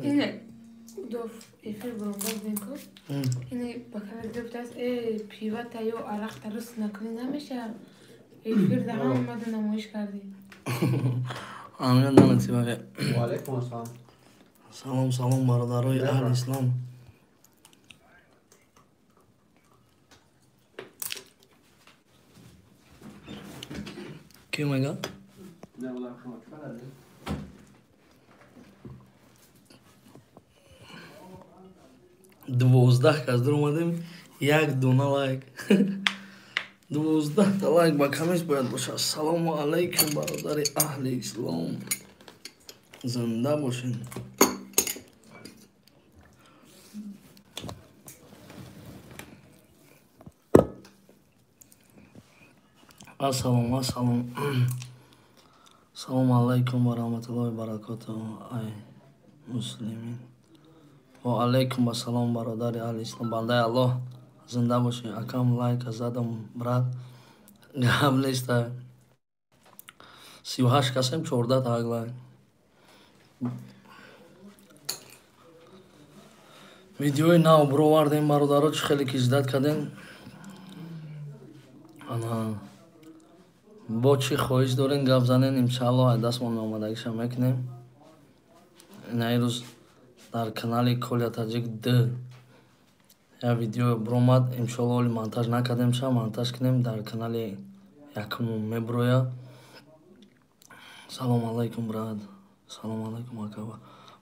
Ине доф эфир буромбаз бинку. Ине бакала гирифтааст пива та ё арақ та рӯст накунӣ намеша. Эфир да ҳамада намоиш кардӣ. Амин намати. Ва алайкум ассалом. Салом, салом, бародарои аҳли ислом. Ки мега? 12 кас дуромадем, як дона лайк. 12та лайк ба камеш бояд бошад. Ассалому алайкум, бародари аҳли ислом. Зинда бошед. Ассалом, ассалом. Салому алайкум ва раҳматуллоҳи ва баракотуҳ, ай муслимин. Ва алайкум ассалом, бародари аҳли ислом, бандаи Аллоҳ, зинда бошед. Акам, лайка задам, брат. Гап неста. 38 касем, 14 та лайк. Видеои нав бировардем, бародаро, чӣ хеле ки ждать кардем. Ана бо чӣ хоҳиш дорем, гап занен, иншааллоҳ аз дастмон омадагиша мекунем. Ина ирӯз дар канали Коля Таҷик д як видео биромад, иншоаллоҳ оли монтаж накардемша, монтаж кунем, дар канали якумон мебирояд. Салому алайкум, брат. Салому алайкум, ака,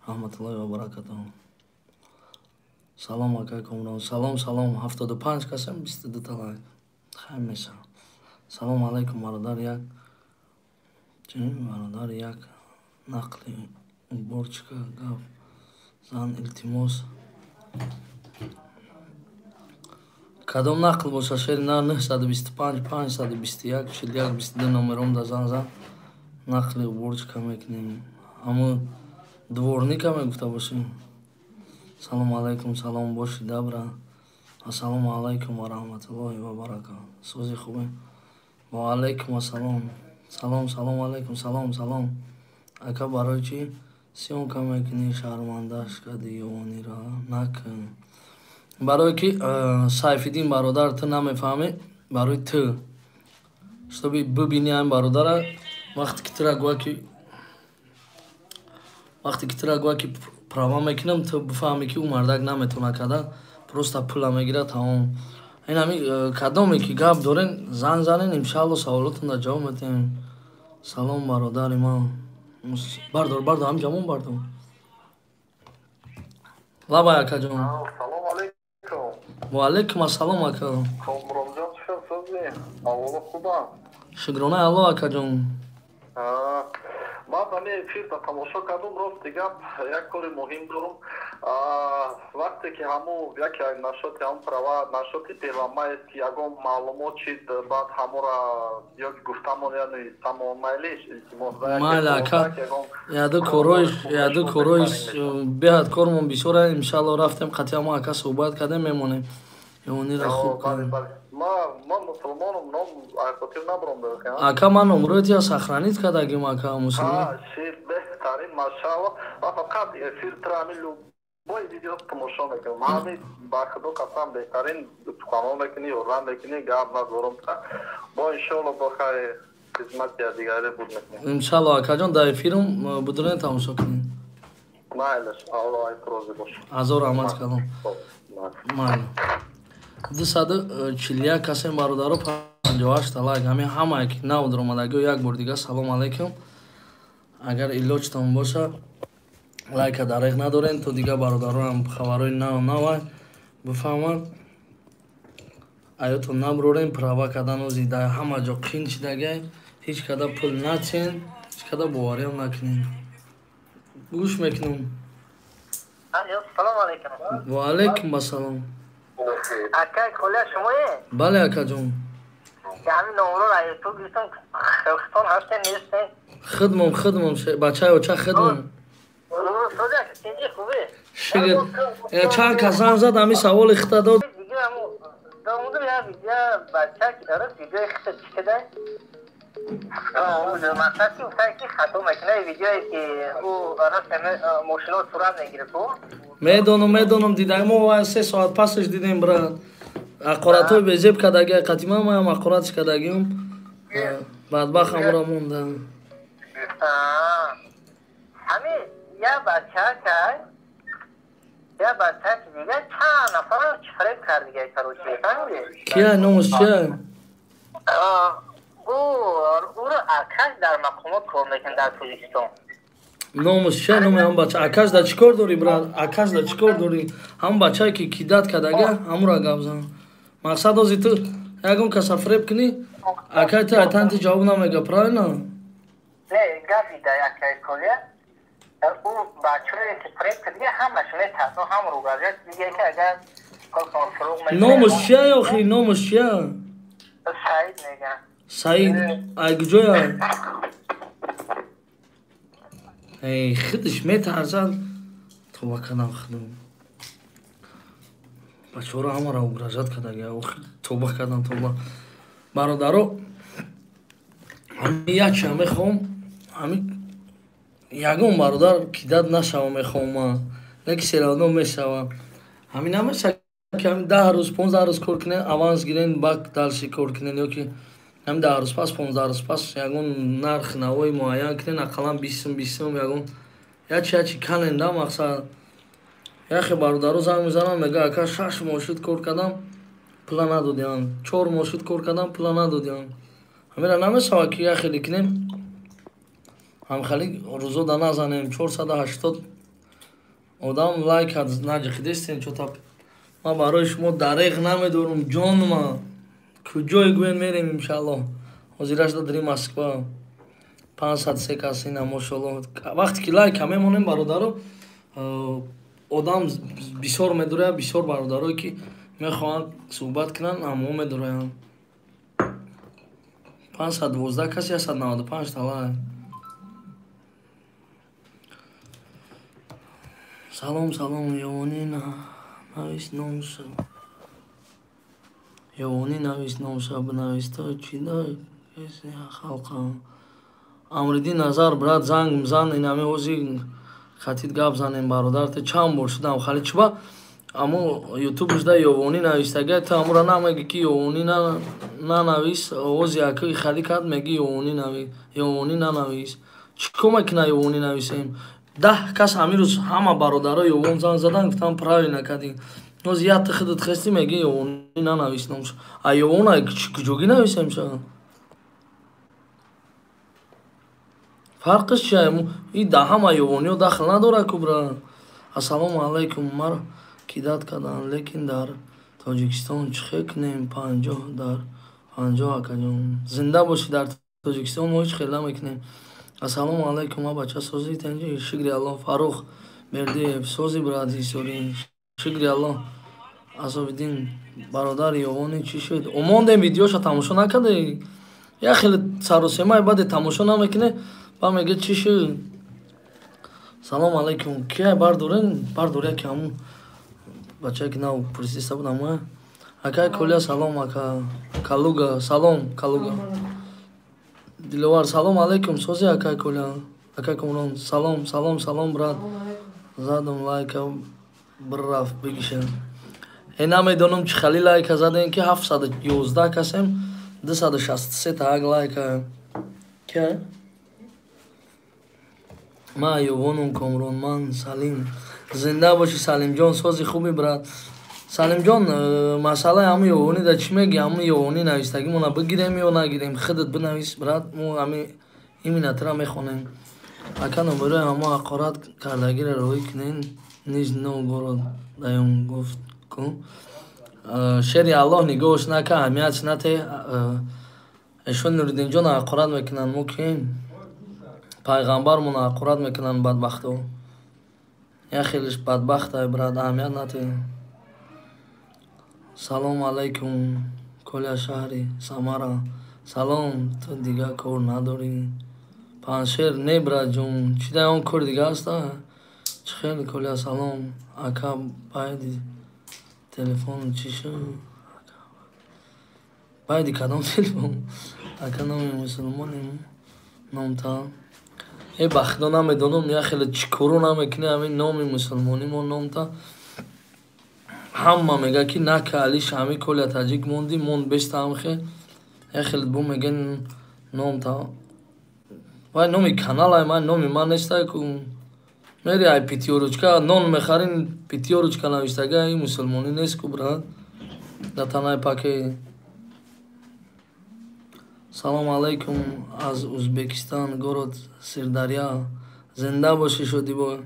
раҳматуллоҳи ва баракатуҳ. Салом, акай Комрон. Салом, салом. 75 касем, 22 та лайк. Хайр мешавад. Салом алайкум, бародар, як бародар, як нақли уборчика гап зан, илтимос. Кадом нақл боша, шери нар 925 521 41 22 номером да зан зан, нақли уборчика мекунем. Ҳамо дворника мегуфта бошем. Салому алайкум, салом боши, дабра. Ассалому алайкум ва раҳматуллоҳи ва баракатуҳ. Сози хубе? Ва алайкум ассалом. Салом, салом алайкум, салом, салом. Ака, барои чӣ съёмка мекунӣ, шармандаш кардӣ ёнира? Накун. Барое ки Сайфиддин бародар, ту намефаҳмӣ, барои ту. Чтобы бибинӣ ҳамин бародара, вақте ки тура гӯя ки права мекунам, ту бифаҳмӣ, ки ӯ мардак наметавона карда, просто пула мегирад, тамом. Ин ҳами кадоме ки гап дорен, занг занен, иншаалло саволотонда ҷавоб медиҳем. Салом, бародари ман. Бардор, бардор, ҳам ҷамон бардор. Лабай, акаҷон. Салом алайкум. Ва алайкум ассалом, ака. Комронҷон, чӣ хел, созӣ? Аҳволо хубам? Шукронаи Аллоҳ, акаҷон. Ман ҳамин эфирда тамошо кардум, рости гап, як кори муҳим дорум. Вақте ки ҳамун яке нашоти ҳамун права, нашоти первомайст, ки ягон маълумот чид, баъд ҳамура ё гуфтамон ё навистамон, майлиш, илтимос. Майли, ака, яду короиш беҳад кормон бисёра, иншаалло рафтем, қатъи ҳамо ака суҳбат кардем, мемонем. Ёнира хуб. Ман мусулмонам, ном хотир набаром. Ака, ман номрои сохранить кардагим, ака, мусулмон. Беҳтарин, машаалло. Ва фақат эфир тра ҳами любой видео тамошо мекунам. Ҳами ба худо қасам, беҳтарин суханон мекунӣ, ёрдам мекунӣ, гап надорам. Бо иншоалло бо хайр хизмати дигаре буд мекунем. Иншаалло, акаҷон, дар эфирам будурен, тамошо кунем. Майлаш, Аллоҳ айт розӣ бош. Ҳазор раҳмат калом. Майли. 241 касем, бародаро, 58 лайк. Ҳамин ҳамае ки нав даромадагиё, як бор дига салом алайкум. Агар илоҷтон боша, лайка дареғ надорен, то дигар бародароам хабарҳои нав навай бифаҳманд. Аётон набурорем, права кардан ози дар ҳама ҷо қин шидагай. Ҳеҷ када пул натиҳен, ҳеҷ када бовариам накунем. Гӯш мекунам. Салому алайкум. Ва алайкум ассалом. Акай Коля, шумое? Бале, акаҷон. Ҳамин номро ютуб гирифтам, хелхитон ҳастен, нестен? Хидмом, хидмом, бачаи оча, хидмом. Хубе? Шигир. Чанд кас занг зад, ҳамин саволи хита дод. Домудум, я видео бача ки дорад, видеои хита чӣ кадай? Мақсад ки гуфтае ки хато мекунад видеое ки ӯ раст мошино сурат мегирад ку. Медонам, дидаем мо 3 соат пасаш дидем брат. Ҳақоратҳои безеб кардагӣ қатима маам ҳақоратш кардагиам. Бадбахт ҳамора мондам. Ҳами я бача я бача дига чанд нафарро фиреб кард дига короче, фаҳмидӣ? Кия номаш чия? Ӯро акаш дар мақомот кор мекунад дар Тоҷикистон. Номаш чия? Номи ҳам бача. Акаш дар чӣ кор дорӣ брат? Акаш дар чӣ кор дорӣ? Ҳам бачае ки кидат кардага, ҳамура гап зан. Мақсад ози ту ягон каса фиреб кунӣ, акай ту айтанти ҷавоб намега, правильно? Не, гапи да акай Колия. Ӯ бачае ки фиреб кардага, ҳамаш метарсо, ҳам ругазят дига ки агар Номаш чия охи? Номаш чия? Саид меган. Саид, ай куҷоя? Эй, худаш метарсад. Тоба кардам худам. Бачаҳоро ҳамаро угрожать кардага. Охи, тоба кардам, тоба. Бародаро, ҳами якча мехоҳам, ҳами ягон бародар кидат нашава мехоҳам ман. Леки серавно мешава. Ҳами намеша ки ҳами 10 рӯз, 15 рӯз кор кунен, аванс гирен, баъд дальше кор кунен ё ки ҳами 10 рӯз пас, 15 рӯз пас ягон нархи навои муайян кунен, ақаллан 20 сум, ягон ячи канен да мақсад. Яхе бародаро занг мезананд, мега ака 6 моҳ шуд кор кардам, пула надодиам, 4 моҳ шуд кор кардам, пула надодиам. Ҳамира намешава ки яхеле кунем, ҳамхали рӯзо да назанем. 480 одам лайк наҷиқидестем чота. Ман барои шумо дареғ намедорам, ҷонма. Куҷое гӯен мерем иншаллоҳ. Ҳозираш дар Москва 503 кас ина мошаллоҳ. Вақте ки лайка мемонем бародаро, одам бисёр медурая, бисёр бародарое ки мехоҳанд суҳбат кунанд, ҳамао медуроянд. 512 кас, 195 та лайк. Салом, салом, Ёвонӣ навис номша. Ёвонӣ навис номша, бинавис то чӣ да касе халқа. Амриддин Назар брат занг зан, инами ҳози хатид гап занем бародар, ту чанд бор шудам хали чиба амо ютубш да Ёвонӣ навистага, ту амура намеги ки Ёвонӣ нанавис, ҳози акои хали кард меги Ёвонӣ навис, Ёвонӣ нанавис. Чӣ кор мекуна Ёвонӣ нависем? 10 кас ҳамин рӯз ҳама бародаро Ёвон занг задан, гуфтам правильно кардӣ. Ҳози як ту худат хестӣ меги Ёвонӣ нанавис номш. А Ёвона куҷогӣ нависем ша? Фарқиш чия? И да ҳама Ёвониҳо дахл надорад ку бра. Ассалому алайкум, маро кидат карданд, лекин дар Тоҷикистон чӣ хел кунем? 50 дар 50 акаҷон. Зинда бошӣ, дар Тоҷикистон мо ҳеҷ хел намекунем. Ассалому алайкум, а бача созӣ тенҷи? Шукри Аллоҳ. Фарух Бердиев, сози брат ҳисорӣ. Шукри Аллоҳ. Асобиддин бародар Ёвонӣ чӣ шуд? Омондем видеоша тамошо накардаи? Як хеле саросемаи баъде тамошо намекунӣ, ба мега чӣ шуд? Салом алайкум. Кия бардорен? Бардор яке ҳамун бачае ки нав пурсиста буд ҳамоя. Акай Колия салом, ака Калуга, салом Калуга. Диловар салом алайкум, сози акай Колия, акай Комрон, салом, салом, салом брат. Задам лайка бирафт бигиша. Э намедонам чӣ хали лайка задем ки 711 касем, 263 та ак лайка. Кия? Ман Ёвонум Комрон, ман Салим. Зинда бошӣ Салимҷон, сози хуби брат. Салимҷон, масъалаи ҳамун Ёвонӣ да чӣ мегӣ? Ҳамун Ёвонӣ навистагимона бигирем ё нагирем? Худат бинавис брат, мо ҳами имина тура мехонем. Ака номерои ҳамо ҳақорат кардагиро роҳӣ кунен, низ Новгород даём гуфт ку. Шери Аллоҳ нигоҳш нака, аҳамиятш нате. Эшон Нуриддинҷон ҳақорат мекунанд, мо кием? Пайғамбармон ҳақорат мекунанд бадбахто. Як хелеш бадбахтай брат, аҳамият нате. Салом алайкум, Коля шаҳри Самара. Салом, ту дига кор надорӣ? Панҷшер не братҷон, чӣ дар он кори дига аста? Чӣ хел Коля салом, ака байди телефон чӣ шуд? Байди кадом телефон? Ака, номи мусулмонем номта. Э, ба худо намедонам, я хеле чӣ коро намекунӣ, ҳамин номи мусулмонимо номта. Ҳама мега ки нака алиш, ҳами Коля Таҷик монди, монд беста ҳамхе. Я хеле бо меген номта. Вай номи каналай, ман номи ман нестай ку. Мери ай Пятёрочка нон мехарин, Пятёрочка навиштага, ин мусулмонӣ нест ку, брат. Да танаи паке. Салом алейкум аз Узбекистан, город Сирдарья. Зинда бошӣ, Шодибой.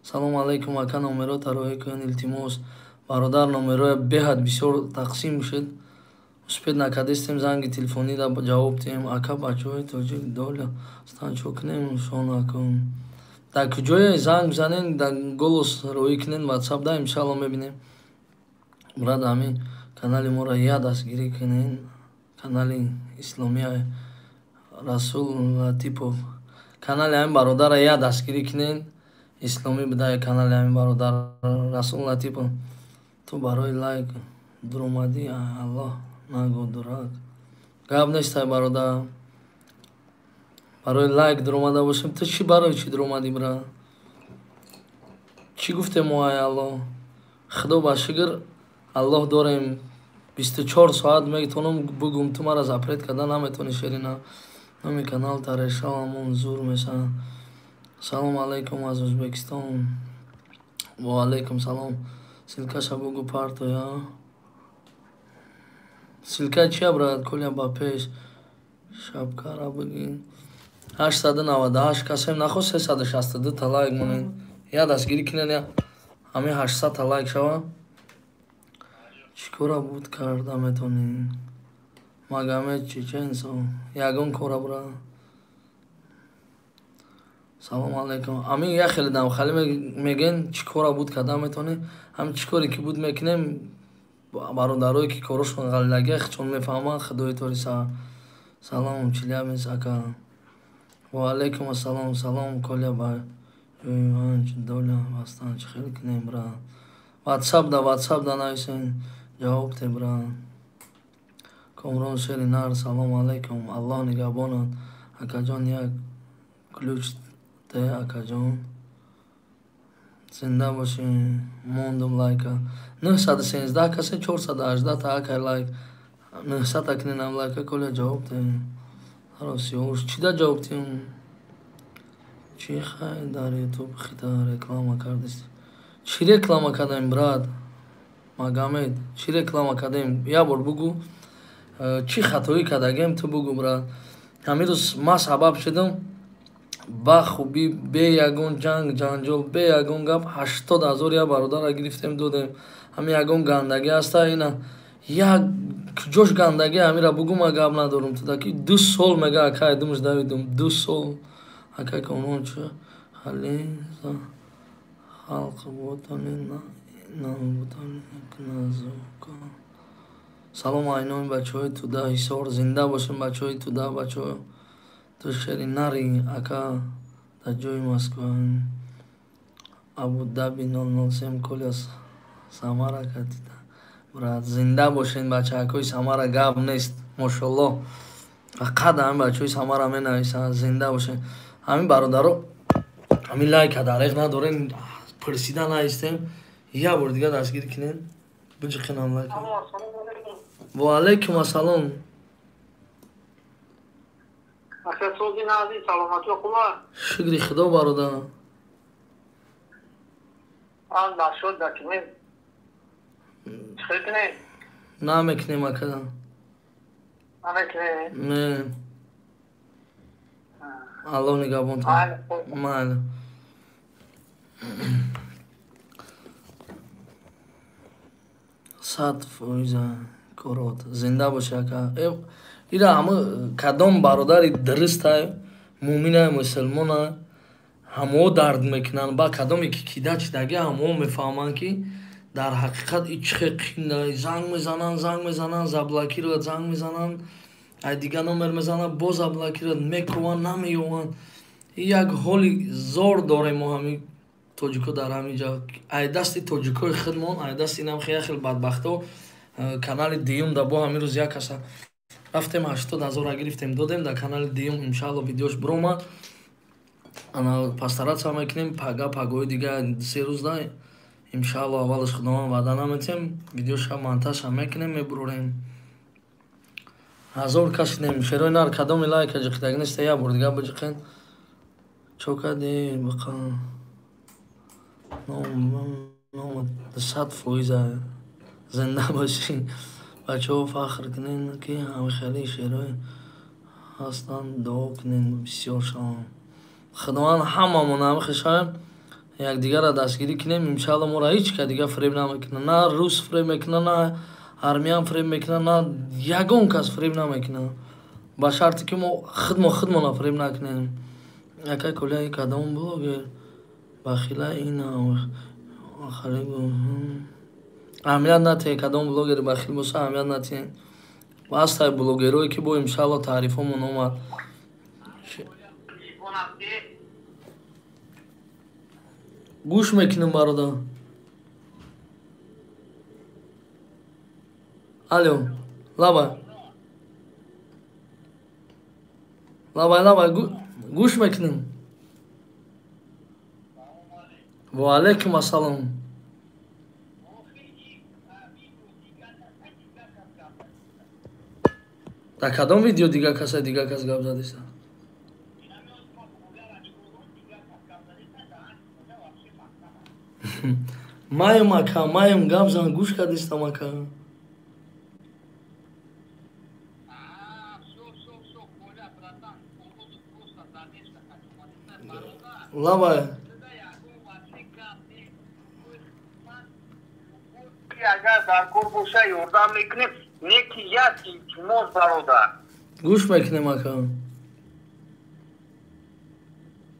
Салом алейкум, ака, номерота роҳӣ кун, илтимос. Бародар, номероя беҳад бисёр тақсим шуд. Успеть накардистем занги телефонӣ да ҷавоб диҳем. Ака, бачаҳои тоҷик доля ҳастанд, чо кунем шонакун? Дар куҷое занг бизанен, дар голос роҳӣ кунен ватсап да, иншалло мебинем. Брат, ҳамин канали моро я дастгирӣ кунен. Канали исломия Расул Латипов. Канали ҳамин бародара я дастгирӣ кунен. Исломӣ буда канали ҳамин бародар Расул Латипов. Ту барои лайк дуромадӣ, Аллоҳ нагӯ, дурак. Гап нестай, бародар. Барои лайк дуромада бошем, ту чӣ, барои чӣ дуромадӣ, бра? Чӣ гуфтем мо, ай Аллоҳ? Худо ба шукр, Аллоҳ дорем. 24 соат метавонам бугум, ту мара запрет карда наметавонӣ, шерина. Номи канал тарешавамон зур мешавад. Салом алейкум аз Узбекистон. Ва алейкум салом. Ссылкаша бугу партоя. Ссылка чия, брат? Коля, ба пеш. Шапкара бигин. 898 касем нахост, 362 та лайк монед. Я дастгирӣ кунед, я ҳамин 800 та лайк шава. Чӣ кора буд карда метавонӣ? Магомед чеченсо. Ягон кора, бра. Салом алейкум. Ҳамин як хеле дамхалӣ мегӯен, чӣ кора буд карда метавонӣ? Ҳамин чӣ коре ки буд мекунем, бародарое ки корошон ғалилагия, чун мефаҳманд, худои тори. Салом, Челябинск, ака. Ва алейкум ассалом. Салом, Коля, ба ҷои доля бастан чӣ хел кунем, бра? Ватсап да, ватсап да нависен, ҷавоб те, бра. Комрон шери нар, салом алейкум. Аллоҳ нигаҳбонат. Акаҷон, як ключ те, акаҷон. Зинда бошӣ. Мондум лайка. 913 касе, 418 та акай лайк. 900 куненам лайка, Коля, ҷавоб те. Росиёш чӣ да ҷавоб тиҳам? Чӣ хай дар ютуб хита реклама кардест? Чӣ реклама кардем, брат? Магомед, чӣ реклама кардем? Як бор бугӯ. Чӣ хатоӣ кардагем, ту бугӯ, брат. Ҳамин рӯз ман сабаб шудам ба хубӣ, бе ягон ҷанг ҷанҷол, бе ягон гап 80 000 як бародарро гирифтем, додем. Ҳамин ягон гандагӣ ҳаста? Ина як куҷош гандагӣ, ҳамира бугӯ, ман гап надорам. Туда ки 2 сол мега, акай, думаш давидум 2 сол. Акай Комрон, чӣ хали за халқ ботани набутани назука. Салом айноми бачаҳои туда Ҳисор. Зинда бошем, бачаҳои туда, бачаҳо. Ту шери нари, ака, дар ҷои Москва. Абудаби 007, Коля, Самара катида. Брат, зинда бошен, бачаакои Самара, гап нест, мошолло. Фақат ҳамин бачаҳои Самара менависанд, зинда бошен. Ҳамин бародаро, ҳамин лайка дареғ надорем, пурсида наистем. Як бор дига дастгирӣ кунем, биҷиқинам лайка. Ва алейкум ассалом. Ака, сози нази, саломатӣ хуба? Шукри Худо, бародар. Ан нашуд дакунем. Чӣ кунем? Намекунем, ака. Намекунем? Не. Аллоҳ нигаҳбонтон. Майли. 100% корот. Зинда бошӣ, ака. Ира ҳама кадом бародари дурустай, муъминай, мусулмонай, ҳамао дард мекунанд. Ба кадоме ки кида чидаги, ҳамао мефаҳманд, ки дар ҳақиқат и чӣ хел қиндай. Занг мезананд, занг мезананд, заблокировать, занг мезананд, ай дига номер мезананд, боз заблокировать, мекуванд, намеёванд. Як ҳоли зор дорем мо, ҳамин тоҷико дар ҳамин ҷа. Ай дасти тоҷикои худмон, ай дасти инам хел бадбахто. Канали дуюм да бо ҳамин рӯз як каса Рафтем 80 000 гирифтем, додем дар канали дуюм. Иншаалло, видеош биромад. Ана постараться мекунем, пага, пагои дига, 3 рӯзда, иншаалло. Аввалаш худованд ваъда наметем, видеоша монтажа мекунем, мебурорем. 1000 кашидем. Шерои нар, кадоми лайка ҷиқидаг неста, як бор дига биҷиқен. Чо кади бақа 100%. Зинда бошӣ. Бачаҳо, фахр кунен, ки ҳамхели шерои ҳастанд, дуо кунен, бисёр шаванд. Худованд ҳамамон ҳамихел шавем, якдигарро дастгирӣ кунем. Иншаалло, моро ҳеҷ ка дига фиреб намекунад, на рус фиреб мекунад, на армиян фиреб мекунад, на ягон кас фиреб намекунад, ба шарте ки мо худмо худмона фиреб накунем. Якай колияи, кадом блогер бахила ин аҳамият натиҳед. Кадом блогери бахил боша, аҳамият натиҳед. Ҳастай блогерое, ки бо иншаалло таърифомон омад. Гӯш мекунем, бародар. Алло, лабай, лабай, лабай, гӯш мекунем. Ва алайкум ассалом. Дар кадом видео дигар каса, дигар кас гап задеста? Маем, ака, маем, гап зан, гӯш кардистам, ака. Лабай. Агар дар кор боша, ёрдам мекунем. Не ки як илтимос, бародар. Гӯш мекунем, ака.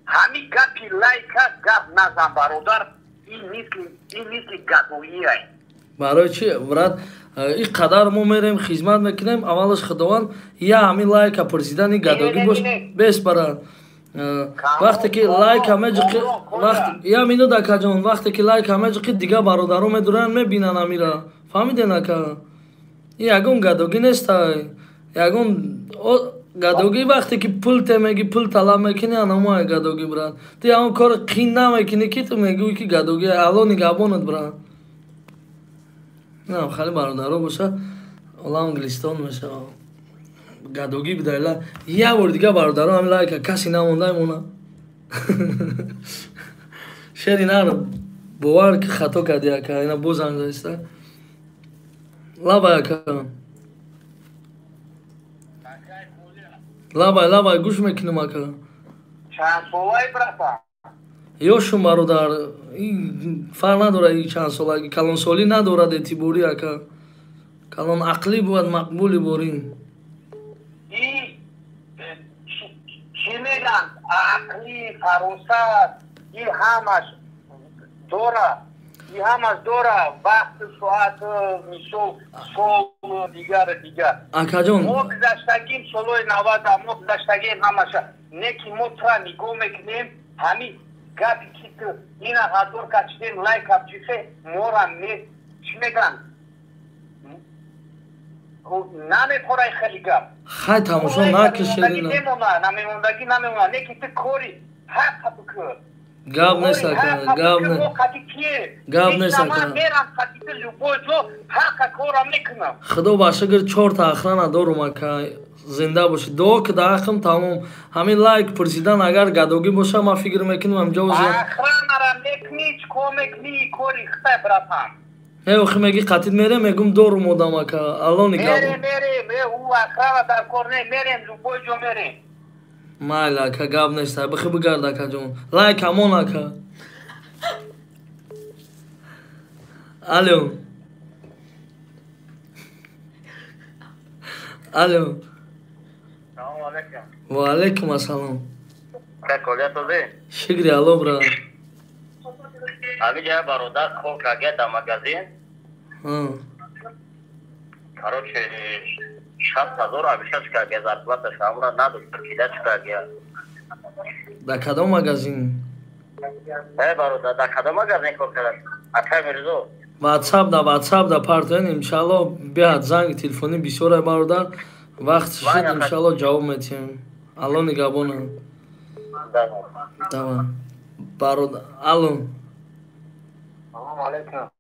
Ҳами гапи лайка гап назан, бародар, ин мисли гадоиай. Барои чи, брат? Ин қадар мо мерем, хизмат мекунем, аввалаш худованд, я ҳамин лайка пурсидани гадогӣ бош бес, брат. Вақте ки лайка меҷиқи, я минут, акаҷон, вақте ки лайка меҷиқи, дигар бародаро медуранд, мебинанд амира. Фаҳмиден, ака? Ягон гадогӣ нестай, ягон гадогӣ. Вақте ки пул те меги, пул талаб мекунӣ, анамоя гадогӣ, брат. Ту ягон кори қин намекунӣ, ки ту мегӯӣ, ки гадогӣ. Алло нигаҳбонат, брат. Инам хеле бародаро боша, олам англистон мешава. Гадогӣ бидайла. Як бор дига, бародаро, ҳами лайка касе намонда мона. Шери нар, бовар ки хато кардӣ, ака. Ина боз занг лабай, ака. Лабай, лабай, гӯш мекунем, ака. Чанд солаи, брата? Ёшум, бародар, фарқ надорад чанд солагӣ, калонсолӣ надорад эътиборӣ, ака. Калон ақлӣ бояд, мақбули борӣ. Чӣ мегӯянд, ақлӣ, фаросат, и ҳамаш дора, и ҳамаш дора вақту соат, мисол, сол, дигар дигар. Акаҷон. Мо гузаштагим солҳои 90-а, мо гузаштагим ҳамаша. Не ки мо тура нигоҳ мекунем, ҳамин гапи ки ту ина 1000 качидем, лайк абҷисе, мора не, чӣ мегӯянд, намепорай хеле гап. Хай, тамошо накишед. Мемона, намемондагӣ намемона. Не ки ту кори ҳаққа бикӯ. Гап нест, ака, гап не, гап нест, ака. Мерам қати любой ҷо, ҳаққа кора мекунам. Худо ба шукр, чорта охрана дорум, ака. Зинда бошӣ. Дуо ки дар ҳаққам, тамом. Ҳамин лайк пурсидан агар гадогӣ боша, ман фикр мекунам ҳамҷо. Охранара мекунӣ, чӣ кор мекунӣ, кори хитай, братан. Э, охи меги қатид мерем, мегум дорум одам, ака. Алло нигаҳбон. Мерем, мерем, ӯ охрана дар кор не, мерем, любой ҷо мерем. Майли, ака, гап нест. Бихи бигард, акаҷон. Лайк ҳамон, ака. Алло, алло. Ва алайкум ассалом. Шукри Алло, брат. Ҳамиҷа бародар кор карда дар магазин. Короче, 60 000 обеща карда, зарплата шамра надошт, кида карда. Дар кадом магазин? Э, бародар, дар кадом магазин кор карда, акай Мирзо? Ватсап да, ватсап да партоен, иншалло. Биҳад занги телефонӣ бисёре, бародар. Вақт шуд, иншалло ҷавоб метиҳем. Алло нигаҳбона. Давай. Бародар, алло. Салом алейкум.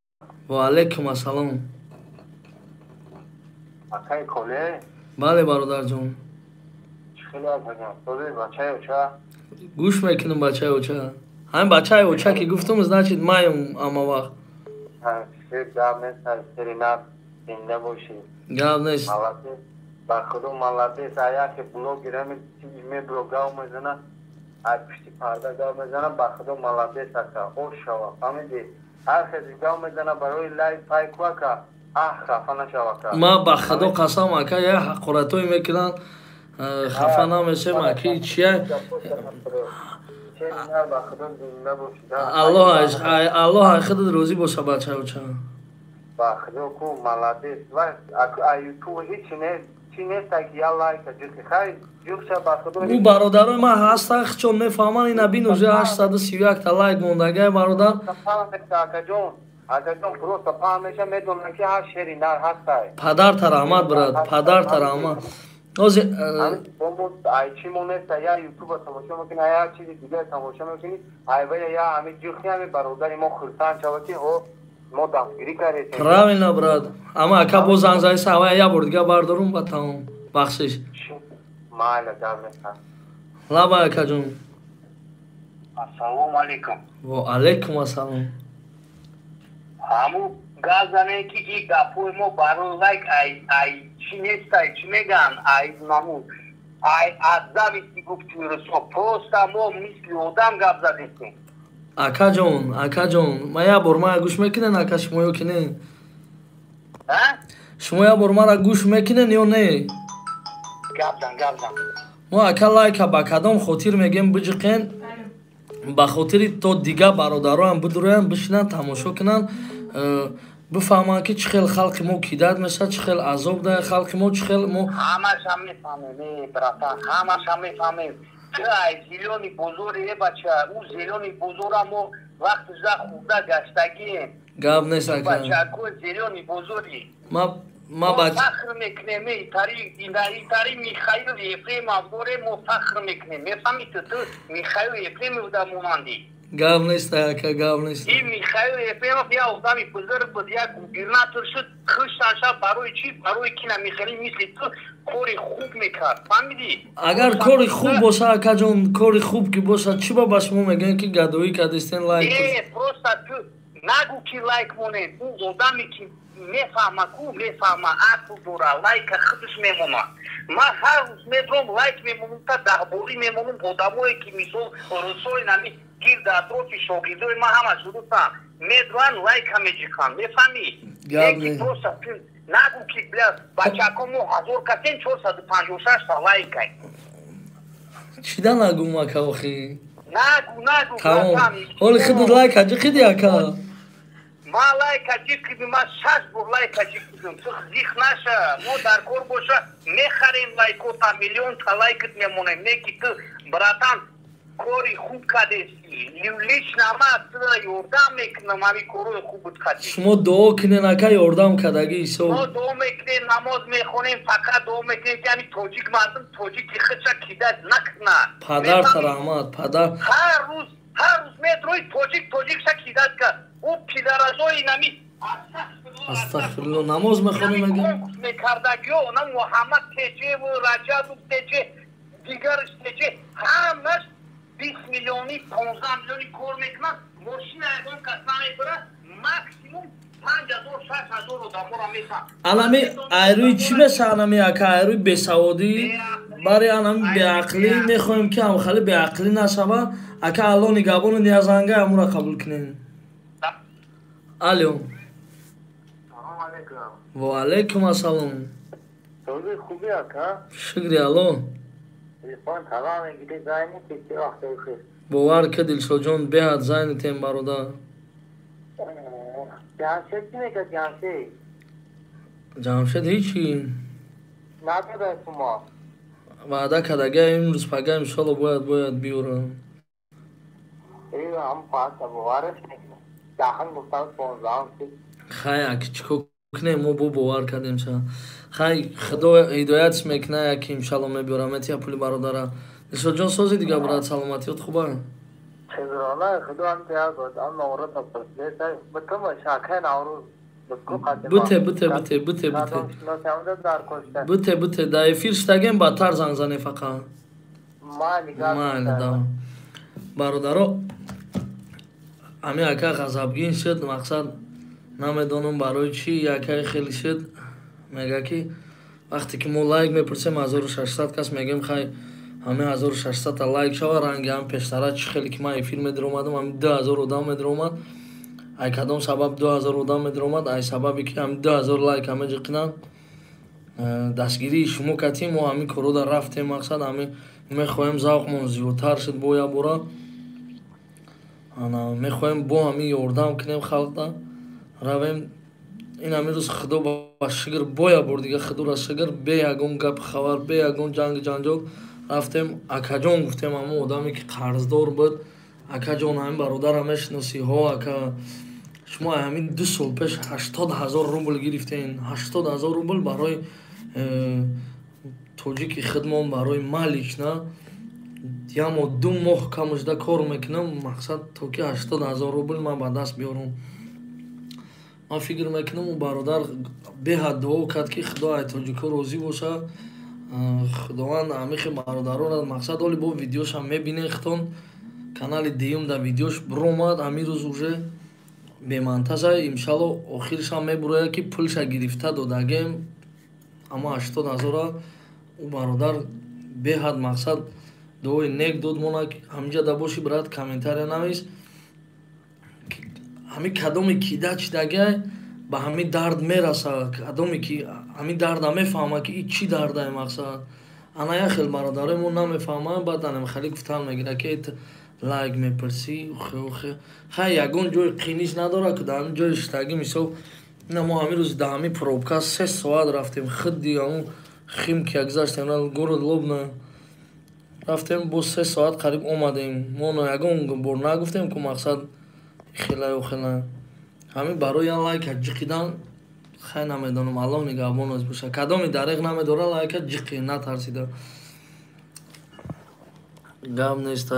Ва алейкум ассалом. Акай Коле? Бале, бародарҷон. Чӣ хеле акаҷон? Сози бачаи оча? Гӯш мекунам, бачаи оча. Ҳамин бачаи оча ки гуфтум, значит маем ама вақт. Гап нест, сери нав зинда бошӣ. Гап нест. Молодец. Ба худо молодец. А яке блогер ҳами мебро гав мезана, ай пушти парда гав мезана, ба худо молодец ака. Ош шава, фаҳмидӣ? Ҳар хези гав мезана барои лайк пайку ака. Аҳ, хафа нашав ака. Ма ба худо қасам ака, як ҳақоратое мекунанд, хафа намешем аки, чия? Аллоҳ ай худат розӣ боша, бачаи оча. Ба худо ку молодец. Ва а ютуб ҳичи нест, чӣ нест ки я лайка ҷухи хай ҷухша ба худо. Ӯ бародарои ман ҳастан, хичон мефаҳманд, ина бин уже 831 та лайк мондагай, бародар. Акаҷон, акаҷон, просто паҳн меша, медонам ки ҳар шери нар ҳастай. Падарта раҳмат, брат, падарта раҳмат. Ҳозир ай чӣ мо неста, я ютуба тамошо мекунӣ, я чизи дигар тамошо мекунӣ, ай вая я ҳами ҷухи ҳами бародари мо хурсанд шава ки ҳо мо дастгирӣ кардем. Правильно, брат. Ама ака боз занг зади, савая як бор дига бардорум, ба тамом. Бахшиш. Майла, гап нест. Лаба, акаҷон. Ассалому алейкум. Ва алейкум ассалом. Ҳаму гап занем ки и гапҳои мо барои лайк ай ай чӣ нестай, чӣ мегӯянд, ай наму ай аз зависти гуфти русо, просто мо мисли одам гап задестем. Акаҷон, акаҷон, ма як бор мара гӯш мекунен, ака, шумо ё ки не? Шумо як бор мара гӯш мекунен ё не? Гап зан, гап зан. Мо ака лайка ба кадом хотир мегем биҷиқен? Ба хотири то дига бародароам бидуроянд, бишинанд, тамошо кунанд, бифаҳманд ки чӣ хел халқи мо кидат мешавад, чӣ хел азоб дая халқи мо, чӣ хел мо. Ҳамаша мефаҳмем, братан, ҳамаша мефаҳмем. Ту ай зелёный бозори, е бача, ӯ зелёный бозора мо вақти за хурда гаштагием. Гап нест, ака. Бачако зелёный бозори. Ма бач фахр мекунем, итари Михаил Ефремов дорем, мо фахр мекунем. Мефаҳмӣ ту, ту Михаил Ефремов да монандӣ. Гап нест, ака, гап нест. И Михаил Ефремов як одами бузург буд, як губернатор шуд, хушаша барои чӣ? Барои ки на Михаил мисли ту кори хуб мекард, фаҳмидӣ? Агар кори хуб боша, акаҷон, кори хуб ки боша, чӣ ба шумо мегӯянд ки гадоӣ кардистен лайк? Э, просто ту нагӯ ки лайк монед, ӯ одаме ки мефаҳма ку, мефаҳма, ақл дора, лайка худаш мемонад. Ман ҳар рӯз медром лайк мемонам, та даҳборӣ мемонам одамое ки мисол русои нами гирди атрофи шогирдои ман ҳамаш русанд, медроянд лайка меҷиқанд, мефаҳмӣ? Ки просто ту нагӯ ки бля бачако мо 1000 касем, 456 та лайкай. Чида нагӯм, ака, охи? Нагӯ, нагӯ. Тамом. Ҳоли худат лайка ҷиқиди, ака? Ман лайка ҷиқидим, ман 6 бор лайка ҷиқидим. Ту зих наша, мо дар кор боша мехарем лайкота, миллионта лайкат мемонем. Не ки ту, братан, кори хуб кардести. Лично ман тура ёрдам мекунам, ҳамин корои хубат кардӣ. Шумо дуо кунен, ака, ёрдам кардагӣ ҳисоб. Мо дуо мекунем, намоз мехонем, фақат дуо мекунем ки ҳамин тоҷик мардум тоҷики худша кидат накунад. Падарта раҳмат, падар. Ҳар рӯз, ҳар рӯз метрои тоҷик тоҷикша кидат кард. Ӯ пидаразои нами Астағфирулло, намоз мехонем мегӯ? Мекардагиё, на Муҳаммад Теҷеву, Раҷабу Теҷе, дигараш Теҷе, ҳамаш 20 миллиони, 15 миллиони кор мекунанд, мошина ягон кас намебарад, максимум 5000, 6000 одаморо мефаҳмад. Анами айрӯи чӣ меша, анами ака, айрӯи бесаводӣ, бари анами беақлӣ мехоҳем ки ҳамхали беақлӣ нашава. Ака, Алло нигаҳбону ниязанга амура қабул кунем. Алло. Ва алейкум ассалом. Сози хуби, ака? Шукри Алло. Телефон талам мегири, зайни ки чӣ вақт охир? Бовар ки, Дилшодҷон, беҳад зайнитем, бародар. Ҷамшед чӣ мекард, Ҷамшед? Ҷамшед ҳичи. Надода шумо? Ваъда кардага, имрӯз пага иншолло бояд биёрам. Э, ҳам паса бовараш мекунам. Даҳан гуфтам, 15-ам шуд. Хай, аки, чӣ кор Кунем, мо бо бовар кардем ша. Хай, худо ҳидоятш мекуна, яки иншалло мебиёрам, метия пули бародара. Дилшодҷон, сози дига, брат, саломатиёт хуба? Буте, буте, буте, буте, буте, буте, буте, да эфир штагем, баъдтар занг зане фақат. Майли, да. Бародаро, ами ака ғазабгин шуд, мақсад намедонам барои чӣ, якай хеле шуд. Мега ки вақте ки мо лайк мепурсем, 1600 кас мегӯем, хай ҳамин 1600-та лайк шава, ранги ҳам пештара чӣ хеле ки ман эфир медиромадам, ҳамин 2000 одам медиромад. Ай кадом сабаб 2000 одам медиромад? Ай сабабе ки ҳамин 2000 лайк ҳама ҷиқинанд. Дастгирии шумо катим мо ҳамин корода рафтем, мақсад ҳамин мехоҳем завқмон зиёдтар шуд бо як бора. Ана мехоҳем бо ҳамин ёрдам кунем халқда. Равем ин ҳамин рӯз, худо ба шукр, бо як бор дига худоро шукр, бе ягон гапи хабар, бе ягон ҷанги ҷанҷол рафтем. Акаҷон, гуфтем, ҳамон одаме ки қарздор буд, акаҷон, ҳамин бародара мешиносӣ? Ҳо, ака. Шумо ҳамин 2 сол пеш 80 000 рубл гирифтен. 80 000 рубл барои тоҷики хидмон, барои ма лично як моҳ, 2 моҳ камушда кор мекунам, мақсад то ки 80 000 рубл ман ба даст биёрам. Ман фикр мекунам, ӯ бародар беҳад дуо кард, ки худо ай тоҷико розӣ боша. Худованд ҳамихи бародаронро, мақсад оли бо видеошам мебинен хитон, канали дуюм да видеош биромад ҳамин рӯз, уже бемонтажа, иншалло охиршам мебурояд, ки пулша гирифта додагем ама 80 000-ра. Ӯ бародар беҳад, мақсад, дуои нек дод мона. Ҳаминҷа да боши, брат, комментария навис. Ҳамин кадоме ки дачидагай, ба ҳамин дард мераса, кадоме ки ҳамин дарда мефаҳма, ки и чӣ дардае. Мақсад, ана як хел бародарои мо намефаҳманд, баъд анам хеле гуфтан мегирад, ки лайк мепурсӣ, ухе, ухе. Хай, ягон ҷои қиниш надорад, ки дар ҳамин ҷои штагӣ, мисол, ина мо ҳамин рӯз дар ҳамин пробка 3 соат рафтем, худди ҳамун Химки гузаштем, город Лобна рафтем, боз 3 соат қариб омадем. Мо ягон бор нагуфтем, ку мақсад хелаю хела ҳамин барои як лайка ҷиқидан. Хай, намедонам, аллоҳ нигаҳбон оз боша. Кадоми дареғ намедора, лайка ҷиқи, натарсида. Гап нест,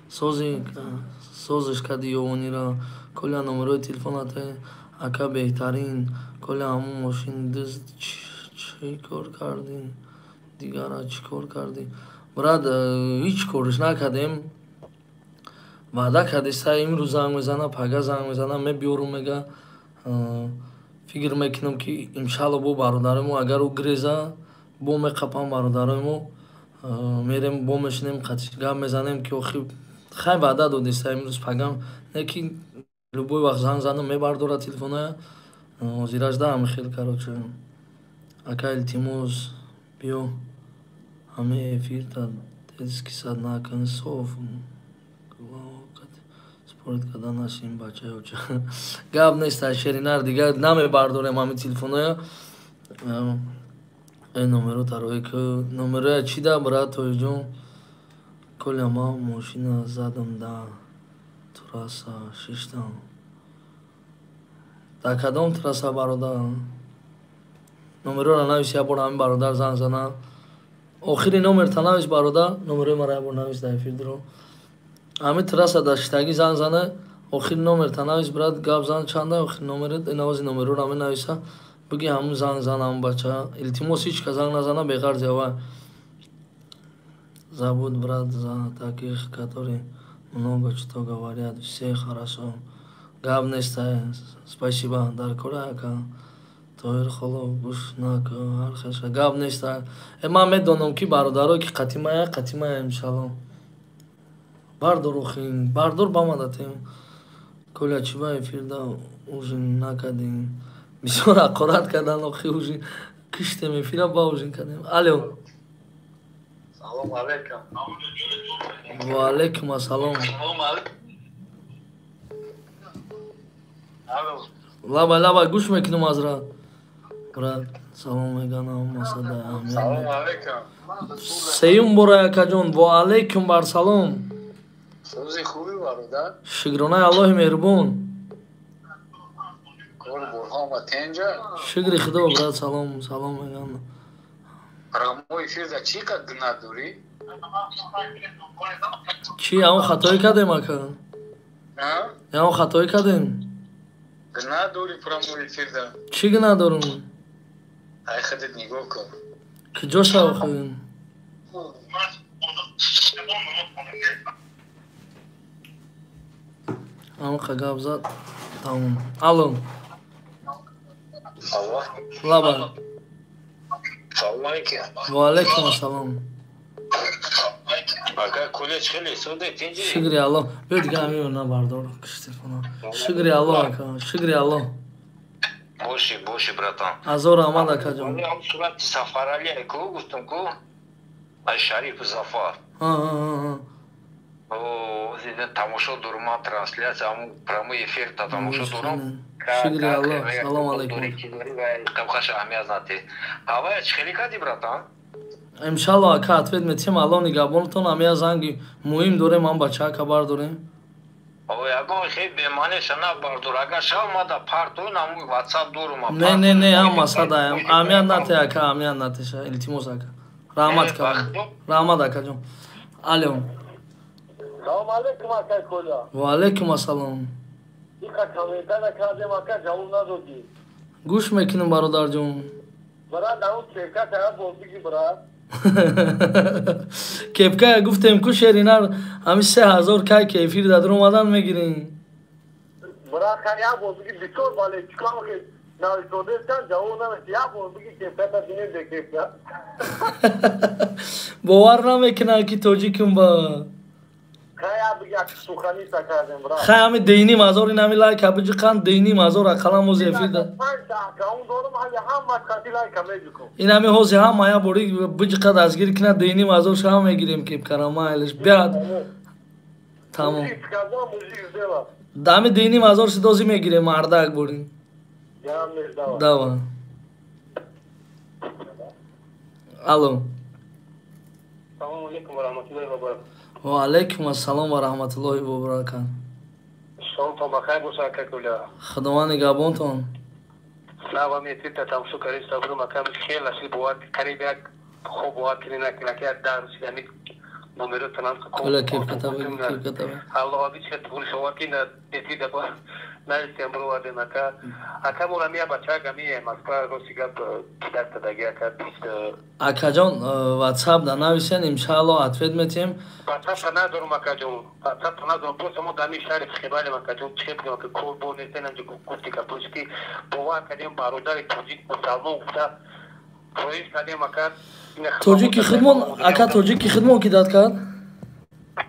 сози созиш кади ёвонира. Коля, номерои телефонате, ака. Беҳтарин, Коля. Ҳамун мошин дизд чӣ кор кардӣ? Дигара чӣ кор кардӣ, брат? Ҳеҷ кориш накардем. Ваъда кардиста, имрӯз занг мезана, пага занг мезана, мебиёрум, мега. Фикр мекунам, ки иншалло бо бародарои мо, агар ӯ гиреза, бо меқапам бародарои мо, мерем, бо мешинем, қатиш гап мезанем, ки охи хай ваъда додиста, имрӯз пагам не, ки любой вақт занг занам, мебардорад телефоная. Ҳозираш да ҳами хел, короче. Ака, илтимос, биё ҳамаи эфирта детский сад накун, соф спорить карда нашим, бачаёча. Гап нест, шеринар, дигар намебардорем ҳамин телефоная. Э, номеро тарои ку, номероя чӣ да, брат Тоиҷон? Коля, ман мошина задам, да трасса шиштам. Дар кадом трасса, бародар? Номерора навис, як бор ҳамин бародар занг зана. Охири номерта навис, бародар. Номерои мара як бор навис дар эфир дуро. Ҳамин трасса дар шиштагӣ занг зана, охири номерта навис, брат, гап зан. Чанда охири номерат? Инавози номерора менависа, биги ҳамун занг зан ҳамун бача. Илтимос, ҳеҷ ка занг назана беғарзи авай. Забудь, брат, за таких, которые много что говорят. Все хорошо. Гап нест, спасибо. Дар кора, ака. Тоҳир Холов, гӯш наку, ҳар хеша. Гап нест. Э, ман медонам, ки бародарое ки қатимая, қатимая, иншалло. Бардор, охин, бардор, бамадатем. Коля, чӣ ба эфирда ужин накардем? Бисёр ҳақорат кардан, охи ужин киштем эфира, ба ужин кардем. Алло. Салом алейкум. Ва алейкум ассалом. Салом алейкум. Алло. Лабай, лабай, гӯш мекунам, азрат. Брат, салом меганам, масада аҳамият. Салом алейкум. Сеюм бора, акаҷон, ва алейкум бар салом. Сӯзи хуби, бародар. Шукронаи Аллоҳи меҳрубон. Кор борҳо тенҷа. Шукри худо, брат, салом, салом мегӯям. Прямой эфир да чӣ қад гунаҳ дорӣ? Чӣ, ягон хатое кардем, ака? Ягон хатое кардем? Гунаҳ дорӣ прямой эфир да. Чӣ гунаҳ дорум? Ай худат нигоҳ кун. Куҷо шав хӯем? Амқа гап зад, тамом. Алло. Алло. Лаба. Салом алейкум. Ва алейкум ассалом. Ака коллеҷ хеле сода тинҷи. Шукри Аллоҳ. Биё дига ҳамин набардор киш телефона. Шукри Аллоҳ ака, шукри Аллоҳ. Боши, боши, братан. Азор раҳмат, акаҷон. Сурати Сафарали ку гуфтам ку. Ай Шариф Зафар. О, зида тамошо дорум, ман трансляция, ҳамун прямой эфир та тамошо дорум. Шукри Аллоҳ. Салом алейкум. Қабхаша аҳамият нате. Ҳавая чӣ хеле кардӣ, братан? Иншалло, ака, ответ метиҳем. Алло нигаҳбонатон. Ҳамия занги муҳим дорем, ҳам бачаҳа хабар дорем. О, ягон хел бемаънеша набардор. Агар шав мада партоин, ҳамун WhatsApp дорум. Не, не, не, ҳама садаям. Аҳамият нате, ака, аҳамият натеша. Илтимос, ака. Раҳмат кардам. Раҳмат, акаҷон. Алло. Салом алейкум, акай Коля. Ва алейкум ассалом. Иқа комментария кардем, ака, ҷавоб надодӣ. Гӯш мекунем, бародарҷон. Брат, ҳамун кепка тараф бозиги, брат. Кепкая гуфтем ку шеринар ҳами 3000 кай ки эфир дар омадан мегирем. Брат, хан як бор биги бисёр бале чикор ки нависондестан ҷавоб намедиҳӣ. Як бор биги кепката бинем де кепка. Бовар намекунанд ки тоҷикум ба. Хай як биги як суханиста кардем, брат. Хай ҳами дейним ҳазор ин ҳами лайка биҷиқанд дейним ҳазор ақаллан мози эфир да. Панҷта аккаунт дорум, ҳами ҳамаш қати лайка меҷикум. Ин ҳами ҳози ҳама як бори биҷиқа дастгир кунад дейним ҳазор шава мегирем кепкара майлиш биад. Тамом. Мужик сказал, мужик сделал. Ҳами дейним ҳазор шидози мегирем мардак бори. Давай. Алло. Салом алейкум ва раҳматуллоҳи ва баракатуҳ. Ва алейкум ассалом ва раҳматуллоҳи ва баракатуҳ. Шомтон бахайр бошад, ака Гуля. Худованд нигаҳбонтон. Навам эфирта тамошо кардем, сабрум ака, хеле асли бовар қариб як хоб бовар кунем, накунак як дар рӯз ҳамин номеротонам. Коля кепката бе, кепката бе. Аллоҳ абичка туғри шовар ки эфир да навистем бировардем, ака. Ака мора мия бачак ами Москва рости гап кидак дадаги ака бист. Акаҷон, WhatsApp да нависен, иншаалло ответ метиҳем. WhatsApp надорум, акаҷон. WhatsApp надорум. Просто мо дар ҳамин шаҳри Хебалем, акаҷон. Чӣ бигӯям, ака, кор бор нестем, ҳамҷо гуфти гапош ки бовар кардем бародари тоҷик мусалмон гуфта хоҳиш кардем, ака. Тоҷики худмон, ака, тоҷики худмон кидат кард?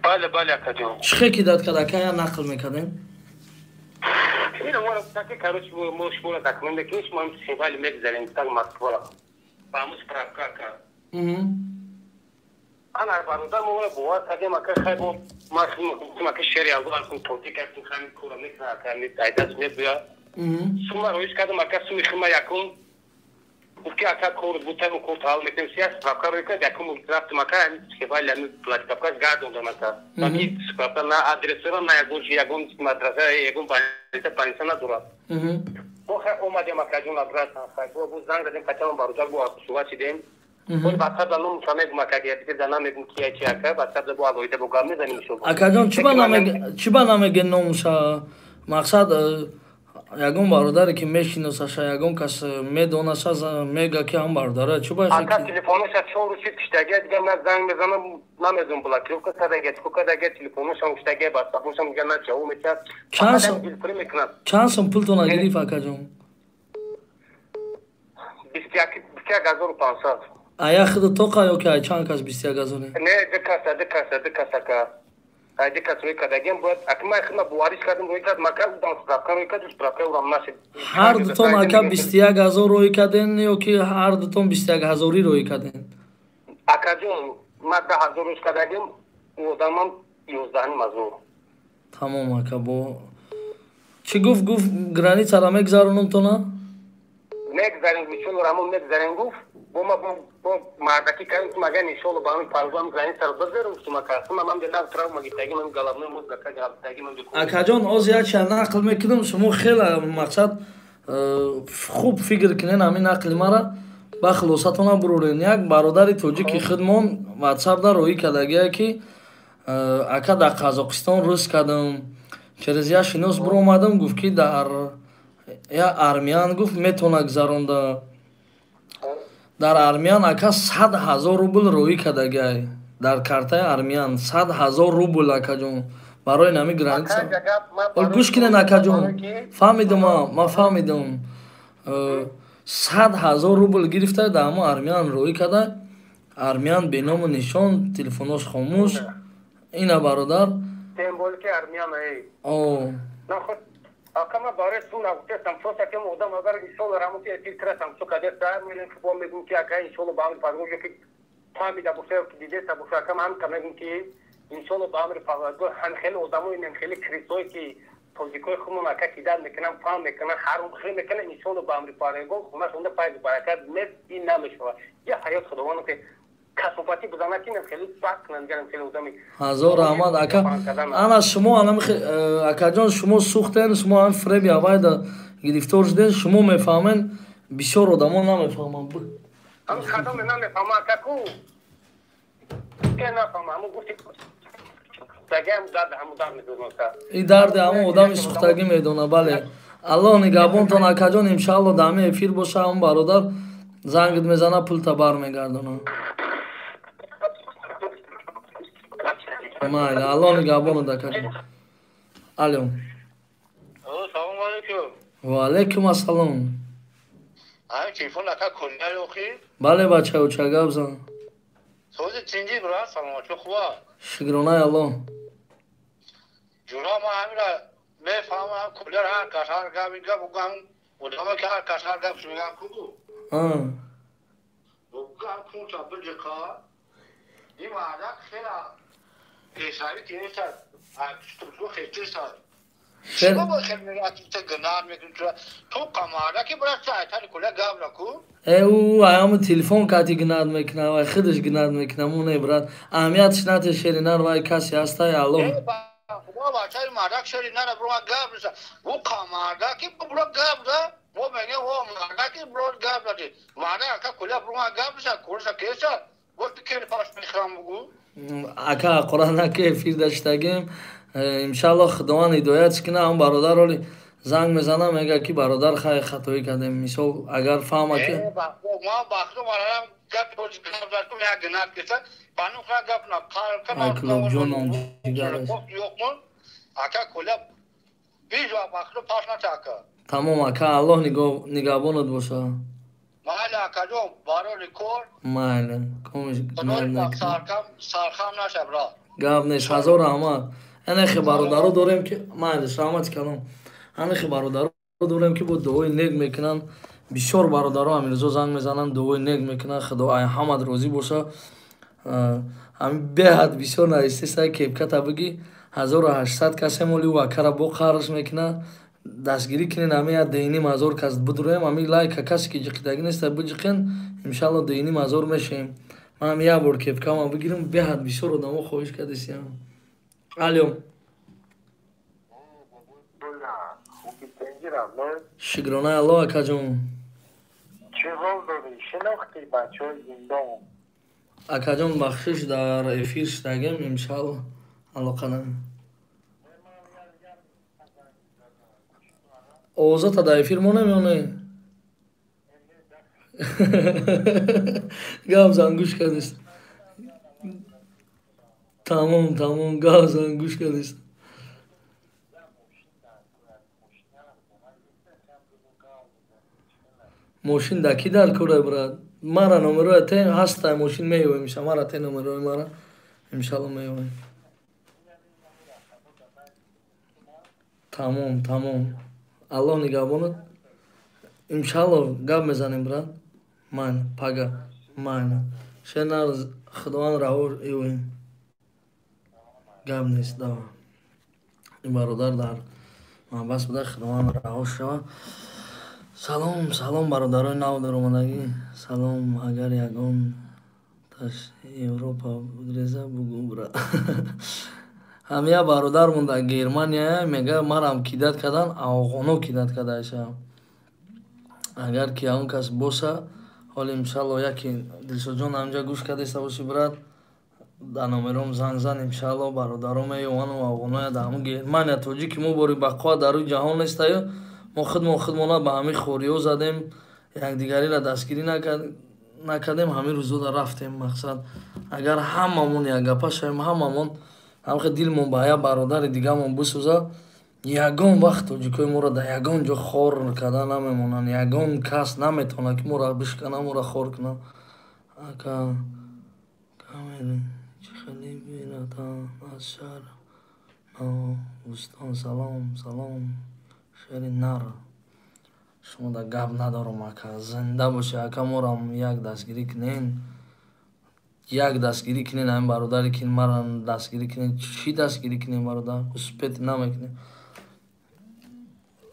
Бале, бале, акаҷон. Чӣ хел кидат кард, ака, я нақл мекардем? Ина мо таки, короче, мо шуморо документ мекунем, шумо ҳам Хебали мегзарем, так Москва. Ба ҳамун справка, ака. Ана бародар мо бовар кардем, ака, хай бо ма гуфтем, ака, шери Аллоҳ ҳастем, тоҷик ҳастем, ҳамин кора мекунад, ака, ҳамин айдас мебояд. Сума роиш кардам, ака, суми хима якум гуфт ки ака кор бутам кор ҳал мекунем, си справка рӯй кард, якум рафтем, ака, ҳамин Хебали ҳамин Владикавказ гардондам, ака. Баки справка на адрес дорам, на ягон чи, ягон мадраса, ягон больница надорад. Мо хай омадем, акаҷон, обратно, хай бо занг задем, катамон бародар бо суҳбат шидем. Боз WhatsApp да ном мегум, ака, да намегум ки чи, ака, WhatsApp да бо алоҳида бо гап мезанем иншоалло. Акаҷон, чӣ ба намеге номуша? Мақсад ягон бародаре ки мешиносаша, ягон кас медонаша, мега ки ҳам бародара чӣ ба ака телефоноша чор рӯз шид киштагия, дигар на занг мезанам, намедонам блокировка кардагия, чико кардагия, телефоношам киштагия, ватсапошам дигар на ҷавоб метиҳад. Дилпурӣ мекунад. Чанд сум пултона гирифт, акаҷон? 21 500. Ая худу тоқа ё ки ай чанд кас 21 ҳазоре? Не, ду каса, ду каса, ду кас, ака. Ай ду кас рӯй кардагиам бояд, ака, ман худма бовариш кардам, рӯй кард, мака удам справка рӯй кард, справка урам нашид. Ҳар дутон, ака, 21 ҳазор рӯй карден ё ки ҳар дутон 21 ҳазорӣ рӯй карден? Акаҷон, ман 10 000 рӯз кардагиам, одамам 11 500. Тамом, ака. Бо чӣ гуфт? Гуфт границара мегзаронум тона? Мегзарем, иншолло, рамон мегзарем гуфт. Бо ма бо мардакӣ кардем, ки магар иншолло ба ҳамин парвоам границаро бизарем, гуфтум, ака. Ман дилам травма гирифтагӣ, ман головной мозг, ака, гафтагӣ ман. Акаҷон, оз як чиз нақл мекунам, шумо хеле мақсад Хуб фикр кунен, ҳамин нақли мара ба хулосатона бурорен. Як бародари тоҷики худмон ватсапда роҳӣ кардагия, ки ака, дар Қазоқистон рӯз кардам, через як шинос биромадам, гуфт, ки дар я армян, гуфт, метавона гузаронда. Дар армян, ака, 100 000 рубл роҳӣ кардагиай, дар картаи армян 100 000 рубл, акаҷон, барои нами граница. Гӯш кунен, акаҷон, фаҳмидум, ман фаҳмидум. 100 000 рубл гирифта, дар ҳамо армян роҳӣ карда. Армян беному нишон, телефонош хомӯш. Ина, бародар. Ака, ма барои су нагуфтестам, просто ки одам агар иншолло раму ки эфир кирасам, су кадеста мелен, ки бо мегум, ки ака, иншолло ба амри Парвардигор, ки фаҳмида боша, ки дидеста боша, ака, ҳам ка мегум, ки иншолло ба амри Парвардигор ҳам хеле одамои нем, хеле крисое, ки тоҷикои худмон, ака, кидар мекунан, фаҳм мекунан, ҳаром хел мекунан, иншолло ба амри Парвардигор хонашонда файзу баракат нест, ин намешавад. Я ҳаёт Худованд, ки касофатӣ бизанад, ки хеле баҳс кунанд, хеле одами. Ҳазор раҳмат, ака. Ана шумо, акаҷон, шумо сӯхтен, шумо ҳам фреби авайда гирифтор шуден, шумо мефаҳмен, бисёр одамо намефаҳманд. Кадоме намефаҳма, ака, ку нафаҳма, ҳамун гуфти и дарди ҳамон одами сӯхтагӣ медона. Бале, Аллоҳ нигаҳбонтон, акаҷон. Иншаалло, дар ҳамин эфир боша, ҳамон бародар зангит мезана, пулта бармегардона. Майли, Аллоҳ нигаҳбонат, акаҷон. Алло. Салому алейкум. Ва алейкум ассалом. Телефон ака куньяй охи? Бале, бачаюча, гап зан. Сози тинҷи, брат, саломатӣ, хуба? Шукронаи Аллоҳ. Ҷура, ма ҳамира мефаҳмам, куллар ҳар кас ҳар гап гап гам одамо, ки ҳар кас ҳар гап меган ку гам кунча биҷиқа. Ин мардак хела пешравӣ киреса, хечиса. Шумо бо хел мега гнар мекунӣ ту қамардаки, брат, сайтани куля гап наку. Э, ӯ аямо телефон кати гнад мекуна, вай худаш гнад мекуна, мо не, брат. Аҳамиятш нате, шери нар, вай касе ҳастай, Аллоҳ. Бачаи мардак, шери нара, бро, гап неса. Ӯ қамардаки, бро, гап за. Мо мегем, о мардаки, бро, гап зади. Мардак, ака, куля, бро, гап неса, курса кеса. Бо фикр паш мехрам бугу. Ака, Қуръон ки эфир даштагим, иншаалло, Худованд ҳидоятш кина. Ҳам бародар оли занг мезанам, мега, ки бародар, хай, хатоӣ кардем. Мисол, агар фаҳма, ки Ма бахту марарам гап гап як гнат кеса. Бану ха гап на Айклобҷоном, ҷигараш. Ака, куля бижа, бахту паш ната, ака. Тамом, ака, Аллоҳ нигаҳбонат боша. Майли, акаҷон, барори кор. Майли. Сархам наша, брат. Гап нест, ҳазор раҳмат. Анахе бародаро дорем, ки майли, раҳмати калом. Анахе бародаро дорем, ки бо дуои нек мекунанд. Бисёр бародаро Амирзо занг мезананд, дуои нек мекунанд. Худо ай ҳамад розӣ боша. Ҳамин беҳад бисёр наистеста, кепката бигӣ, 1800 касем, оли ӯ акара бо қарш мекунад. Дастгирӣ кунен, ҳамин як 2,5 ҳазор кас бидуроем. Ҳамин лайка касе ки ҷиқидагӣ неста, биҷиқен, иншаалло, 2,5 ҳазор мешавем. Ман ҳам як бор кепкама бигирам, беҳад бисёр одамо хоҳиш кардесиям. Алё. Шукронаи Аллоҳ, акаҷон. Чӣ ҳол дорӣ? Шинохтӣ бачаҳои зиндон? Акаҷон, бахшиш, дар эфир шудагем, иншаалло, алоқадам. Овозата дар эфир монем ё не? Гап зан, гӯш кардест. Тамом, тамом, гап зан, гӯш кардест. Мошин да ки дар кора, брат? Мара номероя те ҳастай, мошин меёвем, иша мара те номерои мара, иншалло, меёвем. Тамом, тамом, Аллоҳ нигаҳбонат, иншалло, гап мезанем, брат. Майна, пага, майна, шенар, Худованд раҳо ёвем. Гап нест, давай. Ин бародар дар маҳбас буда, Худованд раҳо шава. Салом, салом, бародарои нав даромадагӣ, салом. Агар ягон таш Европа бугреза, бугӯ, брат. Ҳамия бародармон дар Германия мега, марам кидать кардан, афғоно кидать кардааша. Агар ки ҳамон кас боша, ҳоли иншалло яке Дилшодҷон ҳамҷа гӯш кардеста боши, брат, дар номером занг зан, иншалло бародаро меёвану афғоноя дар ҳамун Германия тоҷики мо бори бақва дар рӯи ҷаҳон нестаю, мо худмон худмона ба ҳамин хориҳо задем, якдигариро дастгирӣ накардем, ҳамин рӯзода рафтем. Мақсад, агар ҳамамон якгапа шавем, ҳамамон ҳамхе дилмон ба як бародари дигамон бисӯза, ягон вақт тоҷикои моро дар ягон ҷо хор карда намемонанд, ягон кас наметавонад ки моро бишкана, моро хор кунад. Ака камер чӣ хеле бирата аз шаҳр Бӯстон. Салом, салом, шери нар, шумо да гап надорам, ака, зинда бошед, ака, морам як дастгирӣ кунен, як дастгирӣ кунен, ҳамин бародаре ки мара дастгирӣ кунен. Чӣ дастгирӣ кунем, бародар, успеть намекунем.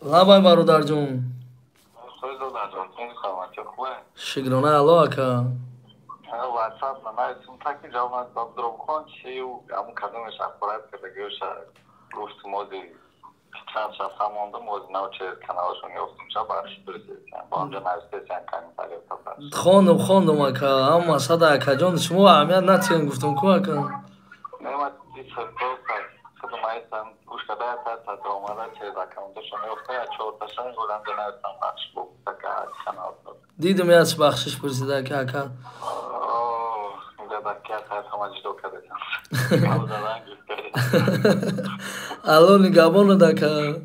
Лабай, бародарҷон. Шукрона Алло, ака. WhatsApp намайсум таки ҷавоб надод, дромхон чи ҳамун кадомеш ахборат кардагиёша гуфтум, ози чанд шаб мондум, ози нав через каналашон ёфтум, ша бахшиш пурсидам, бо онҷо навистесиан комментария. Хондум, хондум, ака, ҳама сада, акаҷон, шумо аҳамият натиҳем, гуфтум ку, ака. Нема, худум айсан гӯш карда та омада через аккаунташон ёфта, я чорташон голанҷо навистам, бахшиш бо канал. Дидум, яч бахшиш пурсида ки ака. Алло нигаҳбонад, ака,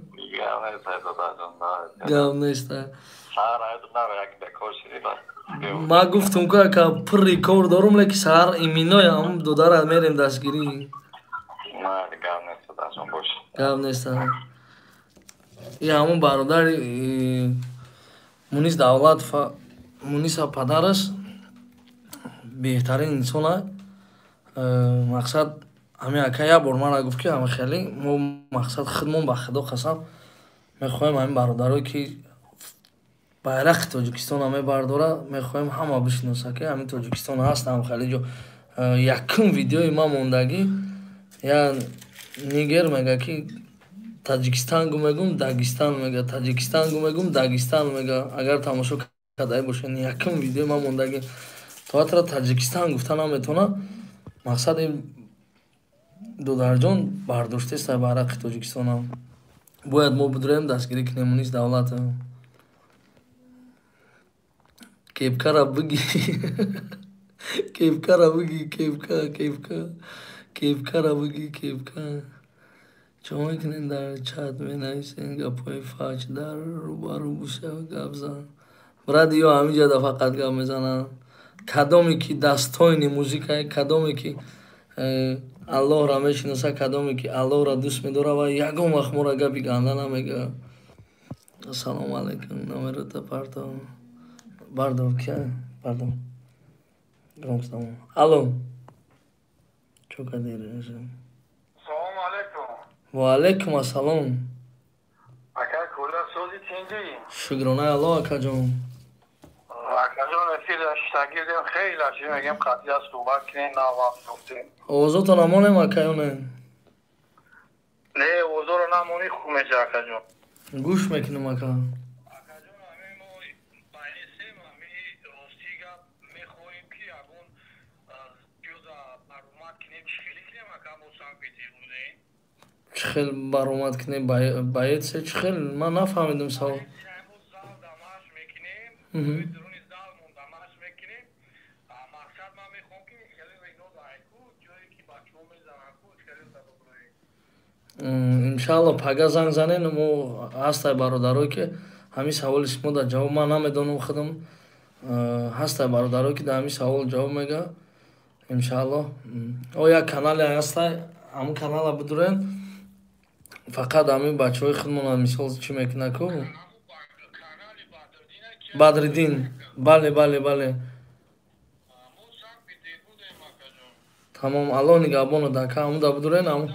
гап неста. Ман гуфтум ку, ака, пурри кор дорум, леки саҳар иминоя ҳам додарат мерем дастгирӣ. Гап неста. И ҳамун бародари Мунис Давлат, Муниса падараш беҳтарин инсона. Мақсад, ҳамин ака як бор мара гуфт, ки ҳама хеле мо, мақсад, худмон, ба худо қасам, мехоҳем ҳамин бародарое ки байрақи Тоҷикистона мебардора, мехоҳем ҳама бишиноса, ки ҳамин Тоҷикистон ҳаст ҳам хеле ҷо. Якум видеои ман мондагӣ, я нигер мега, ки Таҷикистан гу мегум, Дагистан мега, Таҷикистан гу мегум, Дагистан мега. Агар тамошо кардаи бошед, якум видеои ман мондагӣ, то ҳатра Таҷикистан гуфта наметавона. Мақсад, ин додарҷон бардоштеста байрақи Тоҷикистона, бояд мо бидурем, дастгирӣ кунем. Мунис Давлат, кепкара биги, кепкара биги, кепка, кепка, кепкара биги, кепка. Чо мекунем, дар чат менависем гапҳои фаҳш, дар рӯбарӯ буша гап зан, брат, ё ҳамин ҷода фақат гап мезананд. Кадоме ки дастоини музикае, кадоме ки Аллоҳро мешиноса, кадоме ки Аллоҳро дӯст медора ва ягон вақт моро гапи ганда намегӯяд. Ассалому алайкум, номерота парто, бардор, кия бардор. Алло, чо кардӣ? Салому алайкум. Ва алайкум ассалом. Ака, кӯла, сози, тинҷӣ? Шукронаи Аллоҳ, акаҷон. Акаҷон, эфир шагирдем, хеле чӣ мегем, қатъия суҳбат кунем, на вақт ёфтем. Овозотон намонем, акаёне? Не, овозоро намонӣ, хуб меша, акаҷон. Гӯш мекунем, ака. Акаҷон, ҳамин мо байнесем, ҳами рости гап, мехоҳем ки ягон ҷоза баромад кунем, чӣ хеле кунем, ака, мо Санкт Петербургем. Чӣ хел баромад кунем, баедсе, чӣ хел, ман нафаҳмидам савол. Зал дамаш мекунем, дуруни зал мон дамаш мекунем. Мақсад, ман мехоҳам ки хеле ино айку ҷое ки бачаҳо мезананд ку, хеле задоброем. Иншалло, пага занг занен, мо ҳастай бародарое ки ҳамин саволи шумо дар ҷавоб, ман намедонам худам, ҳастай бародарое ки дар ҳамин савол ҷавоб мега, иншалло. О, як канале ҳастай, ҳамун канала бидурен, фақат ҳамин бачаҳои худмона мисол чӣ мекунад ку. Бадриддин, бале, бале, бале. Тамом, Алло нигаҳбонад, ака, ҳамуда бидурен, ҳамун.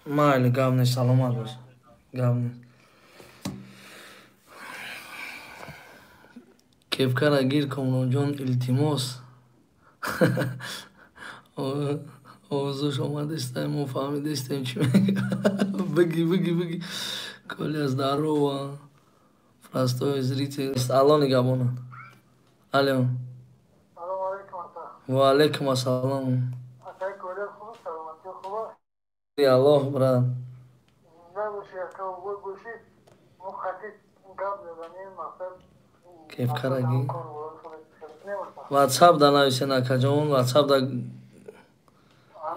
Майли, гап нест, саломат бош, гап нест. Кепкара гир, Комронҷон, илтимос. Овозош омадестаем, мо фаҳмидестем, чӣ мега. Биги, биги, биги. Коля, здорово. Простой зритель. Алло, нигабона. Алло. Ва алейкум ассалом. Аллоҳ, брат. Кайф караги. WhatsApp да нависен, акаҷон, WhatsApp да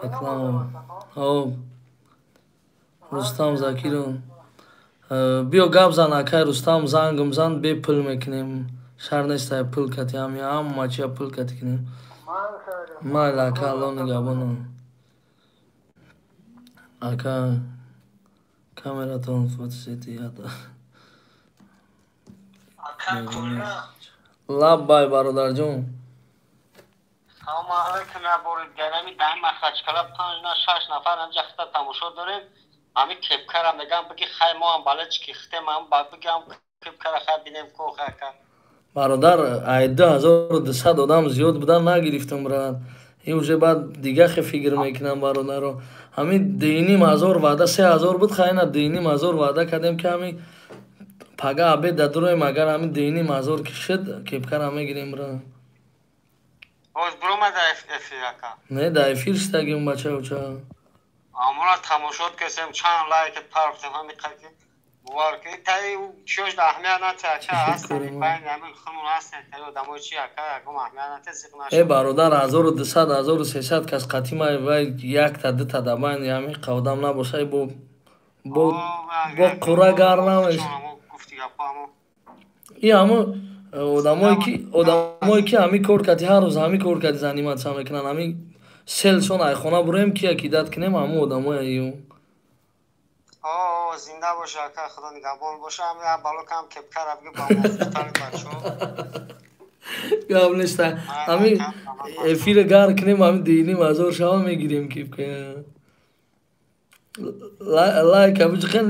реклама. Ҳо. Рустам Закиров. Биё гап зан, акай Рустам, зангм зан, бе пул мекунем. Шар нестай пул кати, ҳами ҳама чия пул кати кунем. Майли, ака, Аллоҳ нигаҳбонам. Ака, камератон фотосети ята. Лаббай, бародарҷон. Салому алайкум, я бори галами дар Махачкала 5 на 6 нафар ҳамҷа хита тамошо дорем. Ҳами кепкара мегам, биги хай мо ҳам балечки хитем, ҳам ба бигам кепкара хай бинем ко хака. Бародар, ай 2200 одам зиёд будан нагирифтам, брат. И уже баъд дига хе фикр мекунам, бародаро. Ҳами 2,5 ҳазор ваъда, 3000 буд, хайна 2,5 ҳазор ваъда кардем, ки ҳами пага обед да дуроем, агар ҳами 2,5 ҳазор ки шуд, кепкара мегирем, брат. Боз бурома дар эфир, ака. Не, дар эфир шидагим, бачаоча. Амона тамошот кесем, чанд лайк парфтем, ҳами қаки бовар ки таи чиёш да аҳамият нате, ака, ҳастем байни ҳамин хунун ҳастем, таи одамои чи, ака, ягон аҳамият нате, зиқ нашуд. Э, бародар, 1200, 1300 кас қатимай, вай якта дута да байни ҳамин одам набошай, бо қурра гар намеш. Гуфти гапо ҳамо. И ҳамо одамое ки ҳами кор кати, ҳар рӯз ҳами кор кати заниматься мекунанд, ҳами селшон айхона буроем, ки якидат кунем, ҳамо одамое ю. О, зинда боша, ака, худо нигаҳбон боша. Ҳами балокам кепкара биги ба мо бачо. Гап неста, ҳами эфира гар кунем, ҳами 2,5 ҳазор шава, мегирем кепка. Лайка биҷиқен,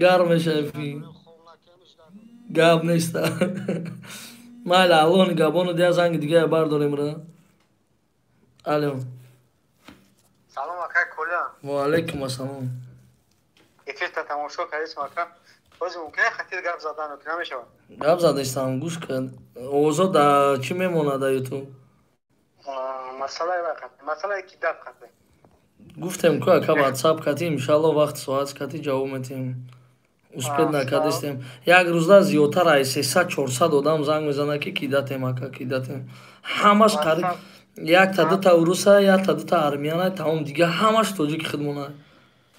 гар меша эфир. Гап неста, майли, Аллоҳ нигаҳбону. Дия занги дигае бардорем ра. Алло. Салом, акай Коля. Ва алайкум ассалом. Эфирта тамошо кардисм, ака. Боз мумкин хатир гап задан ки намешавад? Гап задестам, гӯш кард. Овозо да чӣ мемонад да Ютуб. Масъалаи вай хати, масъалаи ки даб хати. Гуфтем ку, ака, ватсап кати, иншалло, вақти соат кати ҷавоб метиҳем. Успеть накардистем. Як рӯзда зиёдтар ай 300, 400 одам занг мезанад, ки кидатем, ака, кидатем. Ҳамаш қариб якта дута уруса, якта дута армияна, тамом, дига ҳамаш тоҷики худмона.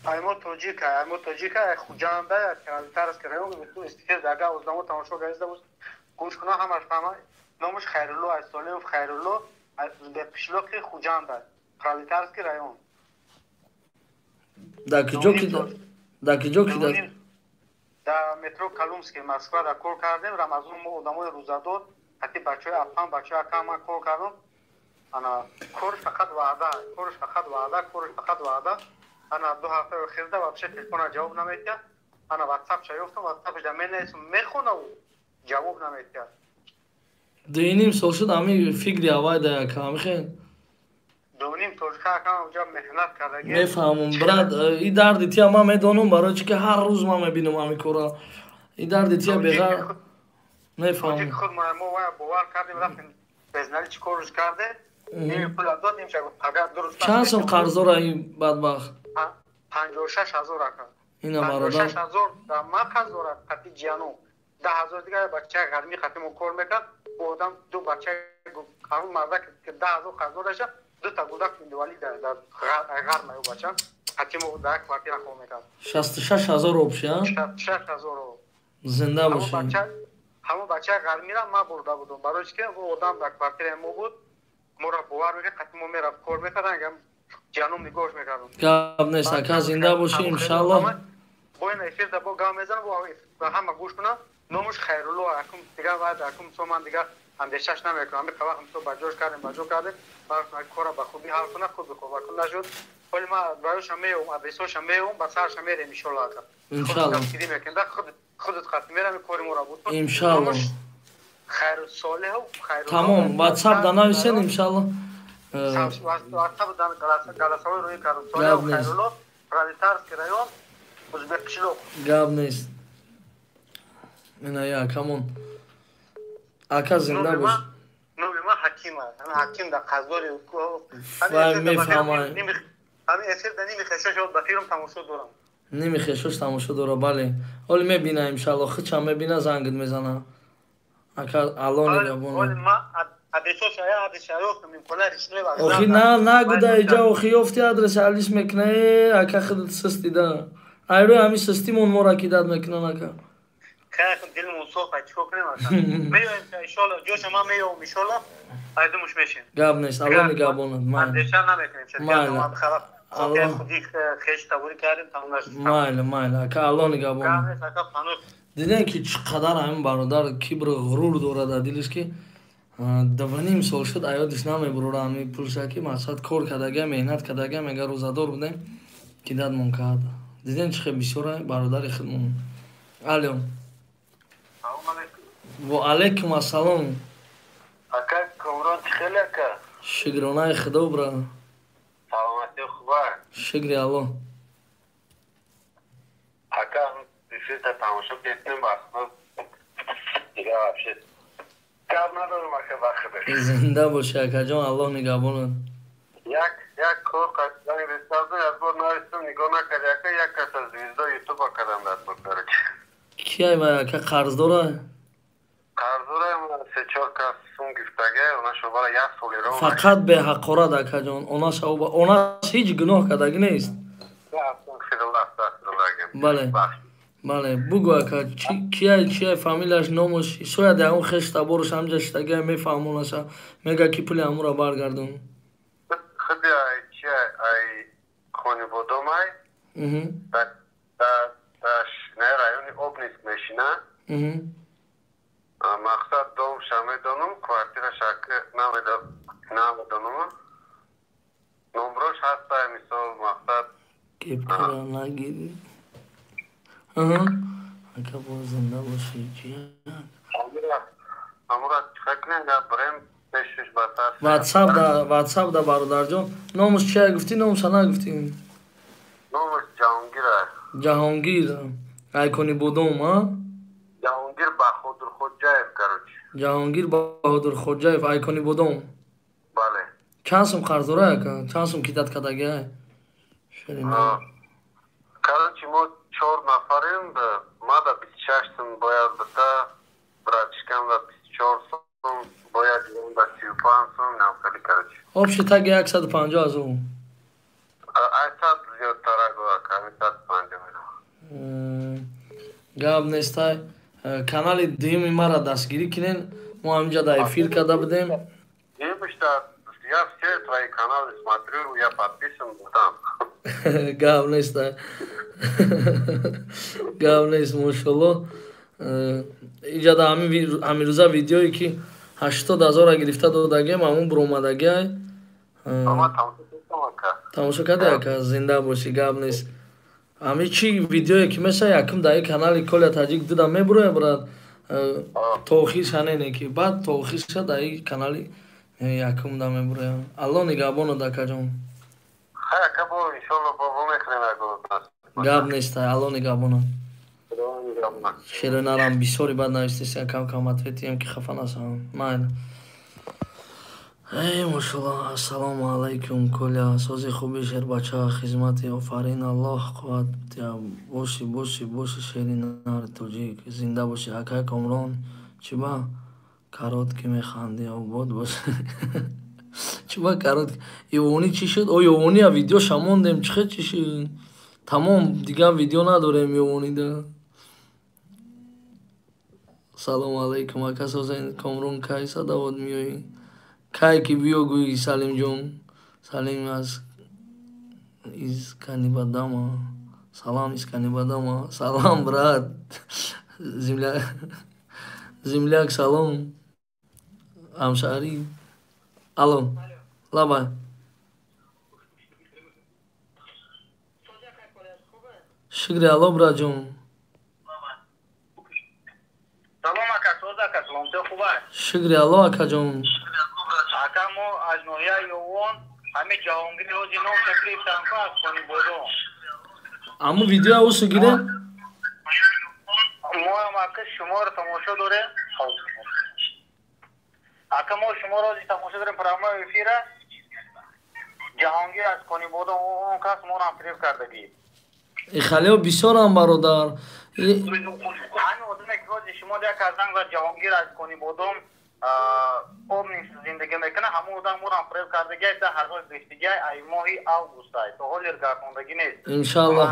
Аймо тоҷика, аймо тоҷика, ай Хуҷанда, Пролетарский район, эфир дага одамо тамошо карда буд. Гӯш куна, ҳамаш фаҳма. Номаш Хайрулло, ай Солимов Хайрулло, аз қишлоқи Хуҷанда, Пролетарский район. Да киҷо ки, да киҷо ки да? Дар метро Коломенский, Москва да кор кардем. Рамазон мо одамои рӯзадор, ҳатти бачаҳои апам, бачаҳои акам ман кор кардам. Ана корш фақат ваъда, корш фақат ваъда, корш фақат ваъда. Ана 2 ҳафтаи охирда вообще телефона ҷавоб наметиҳад. Ана ватсапша ёфтам, ватсапша менависам, мехонаву ҷавоб наметиҳад. 2,5 сол шуд, ҳами фикри аввай да яка ҳамихел. 2,5 сол акам уҷа меҳнат кардаги. Мефаҳмам, брат, и дарди тия ман медонам, барои чи ки ҳар рӯз ман мебинам ҳами кора. И дарди тия беғар мефаҳмам. Худ мо вая бовар кардем, рафтем, безнали чӣ корш карде, ними пула додем, пага дуруст. Чанд сом қарздора ин бадбахт? 56 000, ака. Ина, бародар. 56 000 дар ман қарз дорад, қати ҷиянум 10 000 дигар бачаи ғармӣ қати мо кор мекард. Бо одам ду бачаи ҳамун мардак ки 10 000 қарздор даша, дута гудак индивали дар ғарм аю бача қати мо дар як квартира хоб мекард. 66 000 общий, а? 66 000. Зинда бошӣ. Ҳамон бачаи ғармира ман бурда будам, барои чи ки одам дар квартираи мо буд, моро бовар мекард, қати мо мерафт, кор мекард, ҷанум нигоҳш мекардам. Гап нест, ака, зинда бошӣ, иншалло. Бо ин эфирда бо гап мезанам, бо ҳама гӯш кунам. Номаш Хайрулло, акум дигар вайд, акум со ман дигар андешаш намекунам. Ҳами вақт мисол ба ҷош кардем, ба ҷо кардем, кора ба хубӣ ҳал кунад, хуб бихоб, акун нашуд. Ҳоли ман бароша меом, адресоша меом, ба сарша мерем, иншолло, ака. Иншалло. Мекунда худат қати мерами, кори моро буд. Иншалло. Хайру Солеҳу Хайрулло. Тамом, ватсап да нависен, иншалло. Ватсап голосовой рӯи кардам. Солеҳу Хайрулло, Пролетарский район, Узбекқишлоқ. Гап нест. Ина акамон. Ака зинда бош. Номи ман Ҳаким аст. Ҳаким дар қаздори. Вай мефаҳмам. Ҳамин эфир дар ними хешош ба филм тамошо дорам. Ними хешош тамошо дора, бале. Ҳоли мебина иншалло, хичам мебина, зангит мезана. Ака Алло нигаҳбон. Охи на нагуда иҷа охи ёфти адрес алиш мекуна, ака худат систида. Айрӯи ҳамин систимон моро кидат мекунан ака. Гап нест, Алло нигаҳбонат. Майли, майли, ака Алло нигаҳбонат. Дидем ки чӣ қадар ҳамин бародар кибру ғурур дорад дар дилиш ки 2.5 сол шуд аёдиш намебурора ҳамин пулша ки мақсад кор кардагия, меҳнат кардагия, мега рӯзадор будем ки дадмон кард. Дидем чӣ хел бисёра бародари худмон. Алло. Ва алайкум ассалом. Ака Комрон чӣ хеле ака? Шукронаи Худо бра. Саломатӣ хуба. Шукри Алло. Ака эфирта тамошо кардем ба дига вообще гап надорам ака ба худо. Зинда бошӣ акаҷон, Аллоҳ нигаҳбонат. Як кор занг ресавду як бор навистам нигоҳ накард ака, як кас аз звезда ютуба кардам дар короче. Кияй вай ака қарздора? Қарздора 3-4 кас сум гирифтага, онаша бара як соли ро. Фақат беҳақорат акаҷон, онаша онаш ҳеҷ гуноҳ кардагӣ нест. Бале. Бале, бугӯ ака, кияй, чияй, фамилияш, номаш, шояд ягон хеш табораш ҳамҷа шитагия мефаҳмонаша, мега ки пули ҳамура баргардон. Худи ай чияй, ай Конибодомай, дар райони Обнинск мешина. Мақсад домша медонам, квартираша намедонам. Номрош ҳаста, мисол мақсад. Кепкара нагири. Ака боз зинда бошӣ. Амура чӣ кунем, брем пешиш ба сар. Ватсап да бародарҷон. Номаш чия гуфтӣ, номаша нагуфтӣ? Номаш Ҷаҳонгир аст. Ҷаҳонгир. Айкони бодом, а? Ҷаҳонгир Баҳодурхоҷаев, короче. Ҷаҳонгир Баҳодурхоҷаев, Айкони бодом. Бале. Чанд сум қарз дора ака? Чанд сум кидат кардагиай? Короче, мо 4 нафарем, мада 26 сум бояд бита, братишкам да 24 сум, бояд да 35 сум, намхели, короче. Общий таги 150 азор. Айсад зиёдтара гӯя, ками 150. Гап нестай. Канали дуюми мара дастгирӣ кунен. Мо ҳаминҷа дар эфир карда будем. Я все твои каналы смотрю, я подписан там. Гап нестай. Гап нест, мошалло. Иҷа дар ҳамин рӯза видеое ки 80 ҳазора гирифта додагиам, ҳамун буромадагиай. Тамошо кардӣ ака? Зинда бошӣ, гап нест. Ҳамин чи видеое ки меша якум дар ин канали Коля Таҷик дуда мебуроя, брат. То охирша нене ки баъд то охирша дар ин канали якум да мебуроя. Алло нигаҳбонат акаҷон. Гап нестай, Алло нигаҳбонат. Шерои нарам бисёри бад навистеси, кам кам ответием ки хафа нашавам. Майли. Эй, мошалло, ассалому алайкум, Коля, сози хуби шербача, хизмати офарин, Аллоҳ қувват диҳад. Боши, боши, боши, шери нари тоҷик, зинда боши, акай Комрон, чӣ ба каротки механдӣ, обод боши. Чӣ ба каротки? Ёвонӣ чӣ шуд? О, Ёвония видеоша мондем, чӣ хел чӣ шуд? Тамом, дигар видео надорем Ёвонида. Салому алайкум, ака созен Комрон, кай садавот меоӣ? Кай ки биё гӯй Салимҷон. Салим аз из Канибадама. Салам из Канибадама. Салам, брат. Земля... Земляк, салом. Ҳамшаҳрӣ. Алло. Лабай. Шукри Алло, братҷон. Салом ака, соз ака, саломатӣ хуб аст? Шукри Алло, акаҷон. Ака, мо аз ноҳияи Ёвон, ҳамин Ҷаҳонгири ҳози ном гирифтам аз Конибодом. Аму видео усу гире? Моам ака шуморо тамошо дорем. Ака мо шуморо тамошо дорем прямой эфира. Ҷаҳонгир аз Конибодом он кас моро ҳам фиреб кардагӣ. Ихалио бисёрам бародар. Ҳамин одаме ки ҳозир шумо як аз занг зад Ҷаҳонгир аз Конибодом обнинск зиндагӣ мекунад, ҳамон одам моро ҳам фиреб кардагӣ, 10 020 ай моҳи август ай то ҳолир гардондагӣ нест. Иншаллоҳ.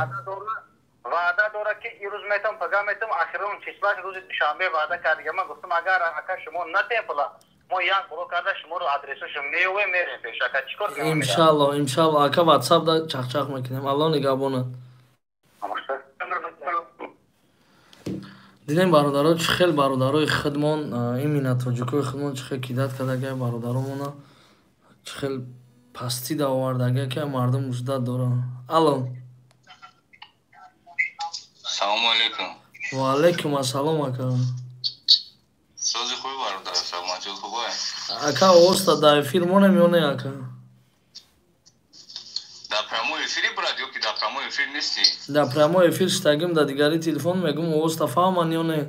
Ваъда дорад ки ирӯз метам, пага метам, ахирон число ш рӯзи душанбе ваъда кардига. Ман гуфтам агар ака шумо натем пула, мо як блок карда шуморо адресашо меёвем, мерем пеш. Ака чӣ кор кунем? Иншаллоҳ, иншаллоҳ ака, ватсап да чақчақ мекунем. Аллоҳ нигаҳбонад. Дидем бародаро, чӣ хел бародарои худмон, именно тоҷикои худмон чӣ хел кидать кардагия бародаромона, чӣ хел пастӣ давовардагия, ки мардум муждат доранд. Алло. Салому алейкум. Ва алейкум ассалом, ака. Сози хуби бародар, саломатиёт хубае? Ака, оста дар эфир монем ё не, ака? Дар прямой эфири, брат, ё ки дар прямой эфир нестӣ? Дар прямой эфир штагим, дар дигари телефон мегум, оста фаҳман ё не?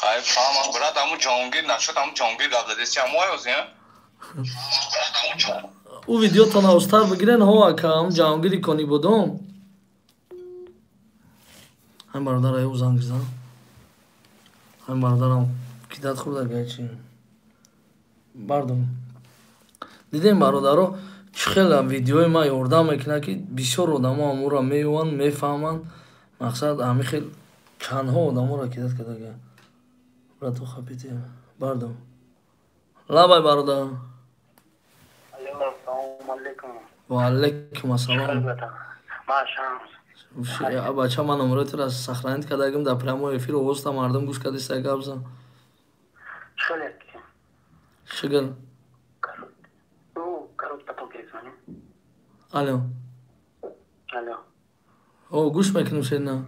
Хай, фаҳмам, брат, аму Ҷаҳонгир нашуд, аму Ҷаҳонгир гап задеси, аму ай ози, Ӯ видеотона устар бигирен. Ҳо ака, ам Ҷаҳонгири Конибодом. Ҳамин бародар аю занг зад. Ҳамин бародарам кидать хӯрда гачи бардум. Дидем бародаро, чӣ хел видеои ма ёрдам мекунад, ки бисёр одамо амура меёванд, мефаҳманд. Мақсад ҳамин хел чандҳо одаморо кидать кардага. Брату хапите бардум. Лабай, бародар. Ва алайкум ассалом. Бача, ман номерои туро сохранить кардагим, дар прямой эфир овозта мардум гӯш кардиста, гап зан. Шугр. Алло. О, гӯш мекунем, шерина.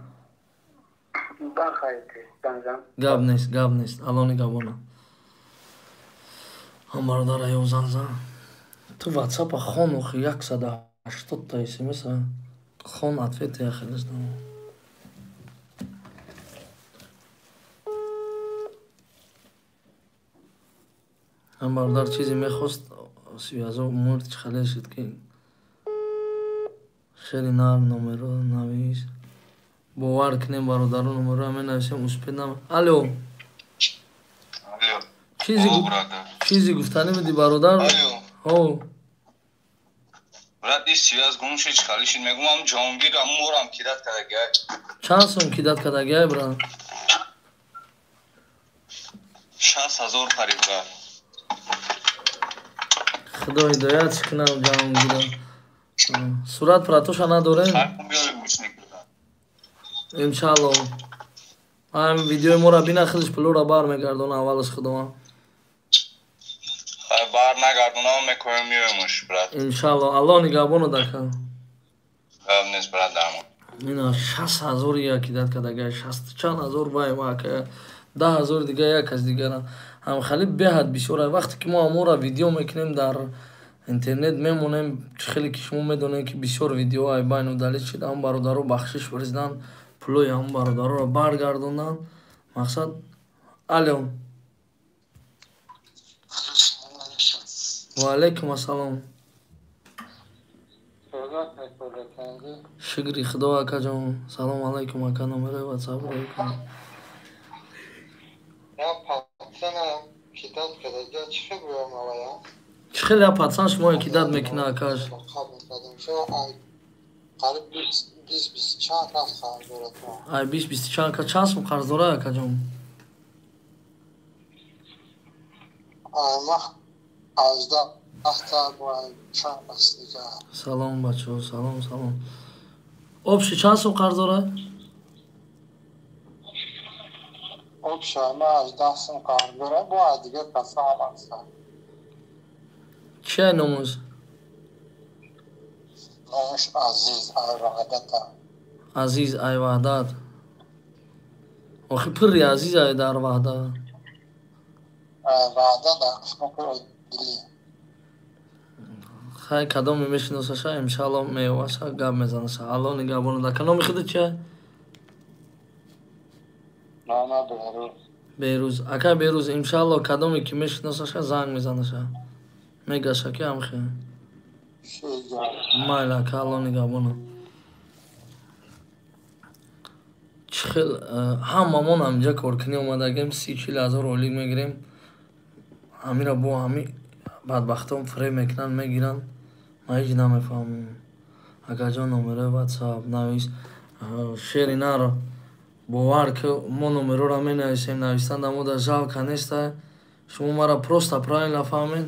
Гап нест, гап нест. Алло нигаҳбона. Ҳам бародар аю зан зан. Ту ватсапа хон, охи 180-та смс хон, ответ яхелес намо. Ҳам бародар чизе мехост, связь о мурд, чӣ хале шуд ки. Шери нар номеро навис. Бовар кунем бародаро, номеро менависем, успеть нам. Алло. Алло. Чизе гуфтанӣ буди, бародар? Алло. Ҳо. Брат, ис связь гум шуд, чӣ хали шуд, мегум ам Ҷаҳонгир ам морам кидать кардагиай. Чанд сум кидать кардагиай, брат? 60 000 қариб, брат. Худо ҳидоят кунам Ҷаҳонгира. Сурат пратоша надорем? Иншалло. Ҳам видеои моро бина, худаш пулоро бармегардона, аввалаш худованд. Хай, бар нагардонам, мекоем, меоемуш, брат. Иншалло, Аллоҳ нигаҳбонад, ака. Гап нест, брат, дамон. Ина 60 000 як кидать кардагай, шасту чанд ҳазор вай ака, 10 000 дига як кас дигара. Ҳамхали беҳад бисёр. Вақте ки мо аморо видео мекунем, дар интернет мемонем, чӣ хеле ки шумо медонед, ки бисёр видеоҳо ай байна удалить шид, ҳам бародаро бахшиш фиристанд, пулои ҳамон бародароро баргардонданд. Мақсад. Алло. Ва алайкум ассалом. Шукри худо, акаҷон. Салом алайкум, ака, номерои ватсап ро кун. Кидать кардагия, чӣ хел буям авая? Чӣ хел я пацан шумо кидать мекуна, акаш? Қариб бист чанд кас қарз дорад. Ай бист чанд кас чанд сум қарз дора, акаҷон? Ай ма 18-та чанд кас дига. Салом, бачаҳо, салом, салом. Общий чанд сум қарз дора? Общий ма 18 сум қарз дора, бо аз дигар каса ҳам ҳастанд. Чия номуз? Номуш Азиз, ай Ваҳдата. Азиз ай Ваҳдат. Охи пирри Азиз ай дар Ваҳдат. Ваҳдат дар қисмати Одилӣ. Хай, кадоме мешиносаша, иншалло меёваша, гап мезанаша. Алло нигаҳбонад. Ака, номи худат чия? Берӯз. Ака Берӯз, иншалло кадоме ки мешиносаша, занг мезанаша, мегаша ки амхе. Майли, ака, Алло нигаҳбонад. Чӣ хел ҳамамон ҳаминҷа коркунӣ омадагем, 30-40 ҳазор ойлик мегирем, ҳамира бо ҳами бадбахтон фиреб мекунанд, мегиранд. Ман ҳеҷ намефаҳмам. Акаҷон, номерои ватсап навис. Шери нар, бовар ки мо номерора менависем, навистан дар мо дар жалко неста. Шумо мара просто правильно фаҳмед.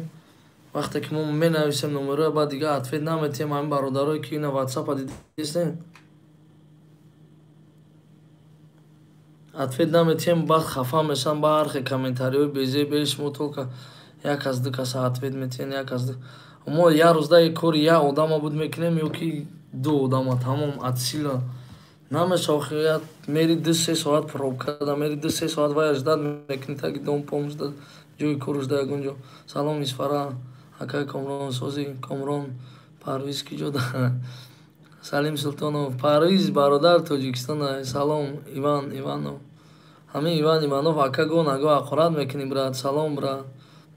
Вақте ки мо менависем номероя, баъд дига ответ наметиҳем. Ҳамин бародарое ки ина ватсапа дидистем, ответ наметиҳем, баъд хафа мешаванд. Ба ҳар хел комментариҳои безеб. Шумо только як кас, ду каса ответ метиҳен, як кас, мо як рӯзда кори як одама буд мекунем ё ки ду одама, тамом. От силы намеша. Охи, мери 2-3 соат пробкада, мери 2-3 соат вая ждать мекунӣ, таги дом помшда, ҷои корушда, ягон ҷо. Салом, Исфара. Акай Комрон, сози? Комрон, Парвиз ки ҷо? Салим Султонов, Парвиз бародар Тоҷикистон. Салом, Иван Иванов. Ҳамин Иван Иванов, ака, го наго ҳақорат мекунӣ, брат. Салом, брат.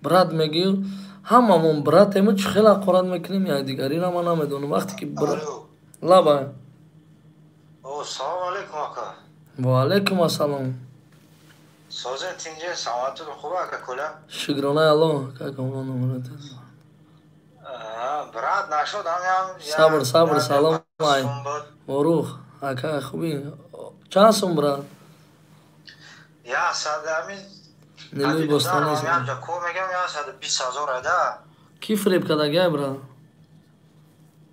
Брат мегӣ, ҳамамон братему, чӣ хел ҳақорат мекунем якдигарира, ман намедонам. Вақте ки лаба. Салому алейкум, ака. Ва алейкум ассалом. Созен, тинҷе, саломататон хуб, ака Коля? Шукронаи Аллоҳ, ака Комрон. Брат, нашуд ҳамям. Сабр, сабр. Салом, ай Ворух ака, хубӣ? Чанд сум, брат? Я садами. Нилӯи Бостонӣ. Кор мегам, 120 000 ада. Кӣ фиреб кардагиай, брат?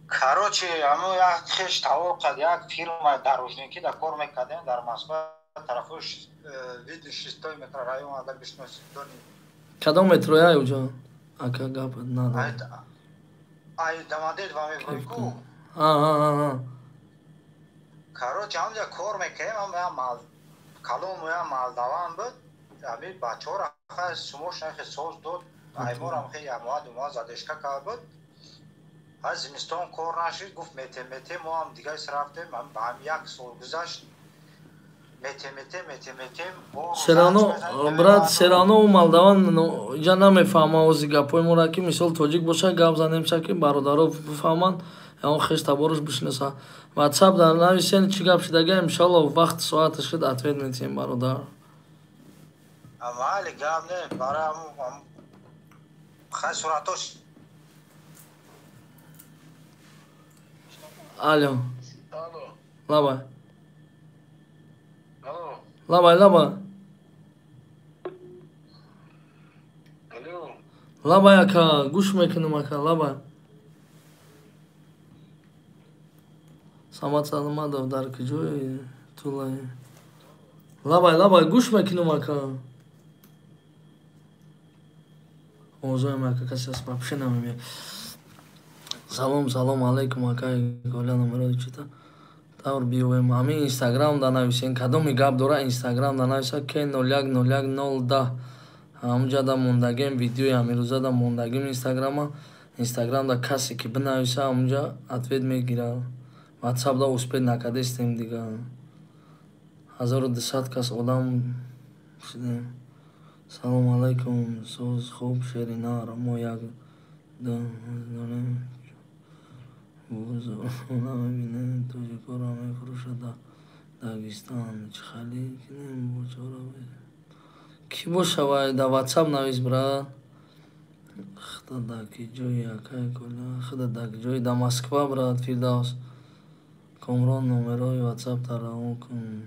Короче, ҳамо як хеш тавор кад, як фирма дорожникӣ да кор мекардем дар Москва, тарафи види шестой микрорайон, агар бишносӣ, дони. Кадом метрояй уҷо, ака? Гап надорам. Ай Домодедово мебурӣ ку. Короче, ҳамҷа кор мекардем, ҳам калон ям молдаван буд. Ами бачаҳоро сумош нахе соз дод, айморам хе ямоа думоа задержка кард буд. Аз зимистон кор нашид, гуфт мете, мете. Мо ҳам дигар рафтем, ба ҳам як сол гузашт, мете, мете, мете, мете. Всё равно, брат, всё равно у молдаван иҷа намефаҳма ози гапҳои моро, ки мисол тоҷик боша, гап занемша, ки бародаро бифаҳманд, ягон хеш таборуш бишинаса. Ватсап дар нависен, чӣ гап шидага, иншалло вақт соата шуд, ответ метиҳем, бародар. Майли, гап не, барои хай суратош. Алло, лабай, лабай, лабай, лабай, ака, гӯш мекунам, ака, лабай. Самад Саломадов, дар куҷои тулай? Лабай, лабай, гӯш мекунам, ака. Овозоям, ака, касе аст, вообще намемеяд. Салом, салом алейкум, акай Коля, номерои чита тавр биёвем? Ҳамин Инстаграм да нависен. Кадоми гап дора, Инстаграм да нависа, к 0101010. Ҳамунҷа да мондагем, видеои ҳамирӯза да мондагим Инстаграма. Инстаграм да касе ки бинависа, ҳамунҷа ответ мегирад. Ватсап да успеть накардестем дига. 1200 кас одам шудем. Салом алайкум, соз, хуб, шери нар? Мо як дорем, намебинем, тоҷикоро мефурӯшад дар Дагистон. Чӣ хали кинем бочора? Кӣ боша вай, дар ватсап навис, брат. Худа дар ки ҷои, акай Коля? Худа дар ки ҷои? Дар Москва, брат. Фирдавс Комрон, номерои ватсапта равон кун,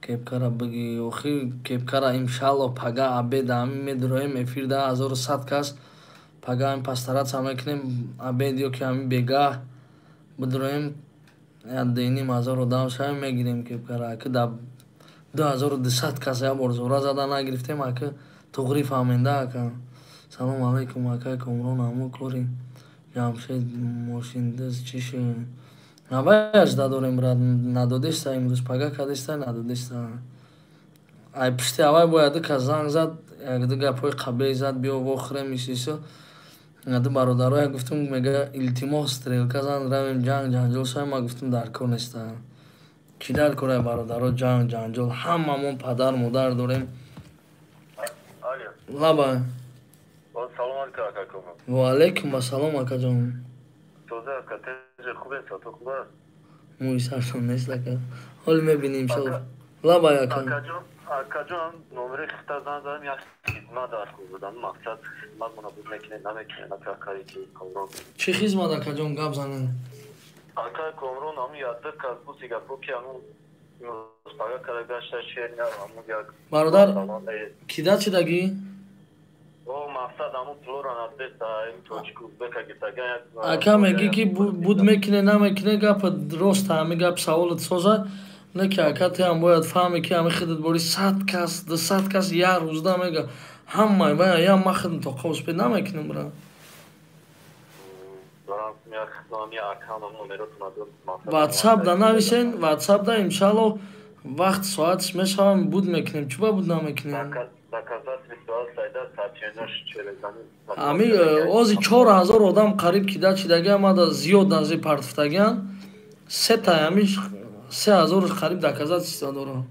кепкара биги. Охи, кепкара иншалло пага обеда ҳамин медуроем эфир да 1100 кас. Пага ҳамин постараться мекунем, обед ё ки ҳамин бегаҳ бидуроем, 2,5 ҳазор одам шавем, мегирем кепкара. Аки дар 2200 кас як бор зора зада нагирифтем, аки, туғри фаҳменда, ака. Салом алайкум, акай Комрон, ҳамо кори Ҷамшед мошиндиз чӣ шуд? Наваяш дадорем, брат, надодеста имрӯз, пага кадеста, надодеста. Ай пишти авай бояд ду кас занг зад, якду гапҳои қабеҳ зад, биё вохӯрем, исисо. Ду бародароя гуфтум, мега илтимос стрелка зан, равем ҷанг ҷанҷол шавем. Ма гуфтум дар кор неста. Чӣ дар кора бародаро ҷанг ҷанҷол? Ҳамамон падар модар дорем. Лаба. Салом алейкум акаком. Ва алейкум ассалом акаҷон. Тоза ака, тез хубен, сато хуб аст? Мӯи сартон нест ака. Ҳол мебинем иншаллоҳ. Лаба ака. Акаҷон, акаҷон, номери хита зан задам, як хизмат дар кор будам. Мақсад хизмат мона буд мекунед, намекунед, ака кари ки Комрон. Чӣ хизмат акаҷон, гап занед? Ака Комрон, ҳамун ядда кас буд Сингапур ки ҳамун пага кара гашта шер, ҳамун як бародар кида чидагӣ? О, мақсад ҳамун пулора надеста, ин тоҷик узбека гиртага як ака мегӣ ки буд мекуне, намекуне, гап рост, ҳами гап саволат соза. Не ки ака, тиам бояд фаҳме ки ҳами хидат бори 100 кас, 200 кас як рӯзда мега ҳамаи вая я ма хидм то қавспед намекунем бра. Ватсап да нависен, ватсап да иншалло вақт соатш мешавам, буд мекунем. Чуба буд намекунем? Ами ози 4000 одам қариб кида чидаги амада зиёд нази партфтагиан. Сета ами 3000 қариб доказательства дорам.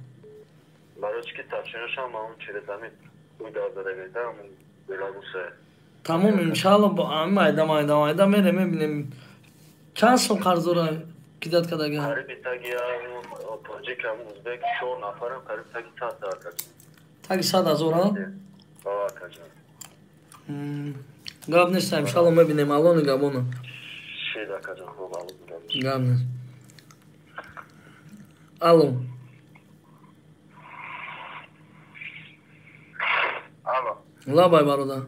Тамом иншалло бо ами майда майда майда мерем мебинем. Чанд сом қарз дора кидат кардагиан? Қариби таги тоҷик ам узбек 4 нафарам қариб таги 100 ака. Таги 100 ҳазор, а? Гап нест, иншалло мебинем, Алло нигаҳбона. Шед акаҷон, хуб, Алло нигаҳбон. Гап нест. Алло. Алло. Лабай бародар.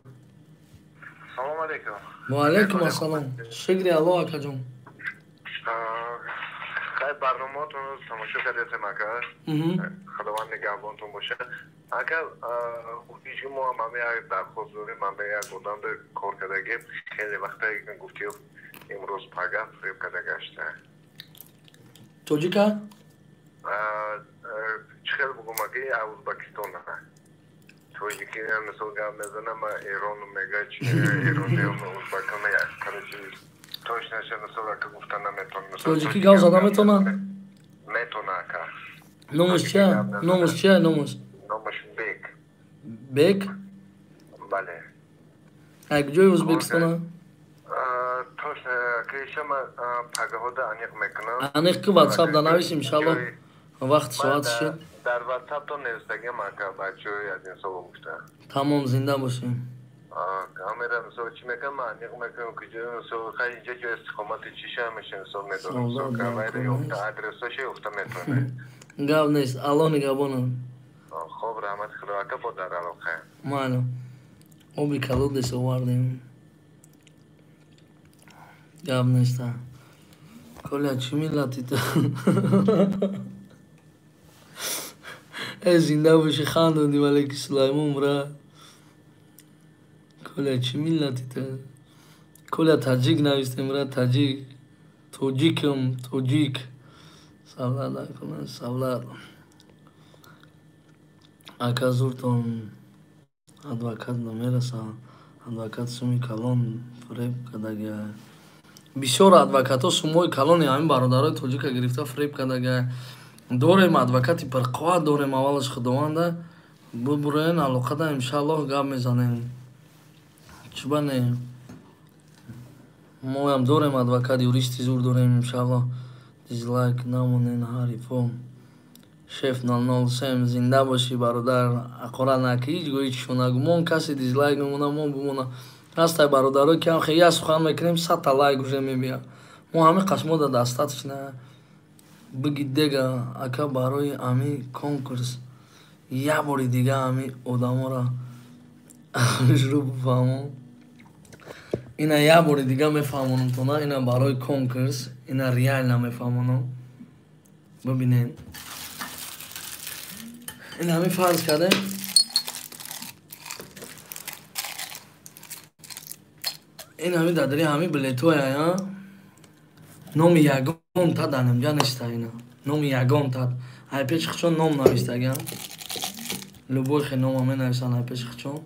Салом алейкум. Ва алейкум ассалом. Шукри Алло акаҷон. Хай барномаатонро тамошо кардем ака. Худованд нигаҳбонтон бошад. Ака, ҳеҷ мо ҳам ҳама як дархост дорем, ҳама як одам кор кардагем. Хеле вақта гуфти имрӯз пага фиреб карда гашта. Тоҷика? Чӣ хел бугум ака, Узбекистон. Тоҷики мисол гап мезанам, Эрон мега, Эрони Узбекистон, короче, точно ша мисол ака гуфта наметонам. Тоҷики гап зада метонад? Метона ака. Номаш чия? Номаш чия номаш? Номаш Бек. Бек? Бале. Ай куҷои Узбекистона? Точно киша ма пагаҳода аниқ мекунам. Аниқ ки ватсап да навис иншалло вақт соат шуд. Дар ватсап то навистагиам ака, бачаҳои аз ин соло гуфта. Тамом, зинда бошем. Ҳамера мисол чӣ мекунам, ман аниқ мекунам куҷо мисол хай инҷа ҷои истиқомати чиша ҳамеша мисол медонам. Мисол ёфта адресоша ёфта метавонем. Гап нест, Алло нигаҳбонам. Хоб, раҳмати Худо ака, бо дар алоқа. Майли. Оби колодец овардем. Гап нест. Коля, чӣ миллати ту? Э, зинда бошӣ, хандондӣ валеки Сулаймон бра. Коля, чӣ миллати ту? Коля таҷик навистем бра, таҷик. Тоҷикам, тоҷик. Савлат акунан, савлат. Ака зуртон адвокат намераса. Адвокат суми калон фиреб кардагиа. Бисёр адвокатҳо сумои калони ҳамин бародарои тоҷика гирифта фиреб кардагиа. Дорем адвокати пирқувват дорем, аввалаш Худованда. Бубуроен алоқада иншаллоҳ гап мезанем. Чиба не? Моям дорем адвокат, юристи зур дорем иншаллоҳ. Дизлайк намонен ҳарифо. Шеф 007 зинда бошӣ бародар. Ақора наки ҳеҷ гоҳ ҳеҷ шунагу. Мон касе дизлайк мемона, мон бимона. Ҳастай бародаро ки ҳам хеле сухан мекунем, 100 лайк уже мебия. Мо ҳами қасмо да достаточно. Биги дега ака барои ами конкурс як бори дига ами одаморо шурӯъ бифаҳмон. Ина як бори дига мефаҳмонам тона, ина барои конкурс, ина реально мефаҳмонам. Бибинед. Ин ҳамин фарз кардем. Ин ҳамин дадари ҳамин билетҳоя, номи ягон та дар нимҷа неста ина. Номи ягон та. Ай пеши хичон ном навистагиам. Любой хе нома менависанд ай пеши хичон.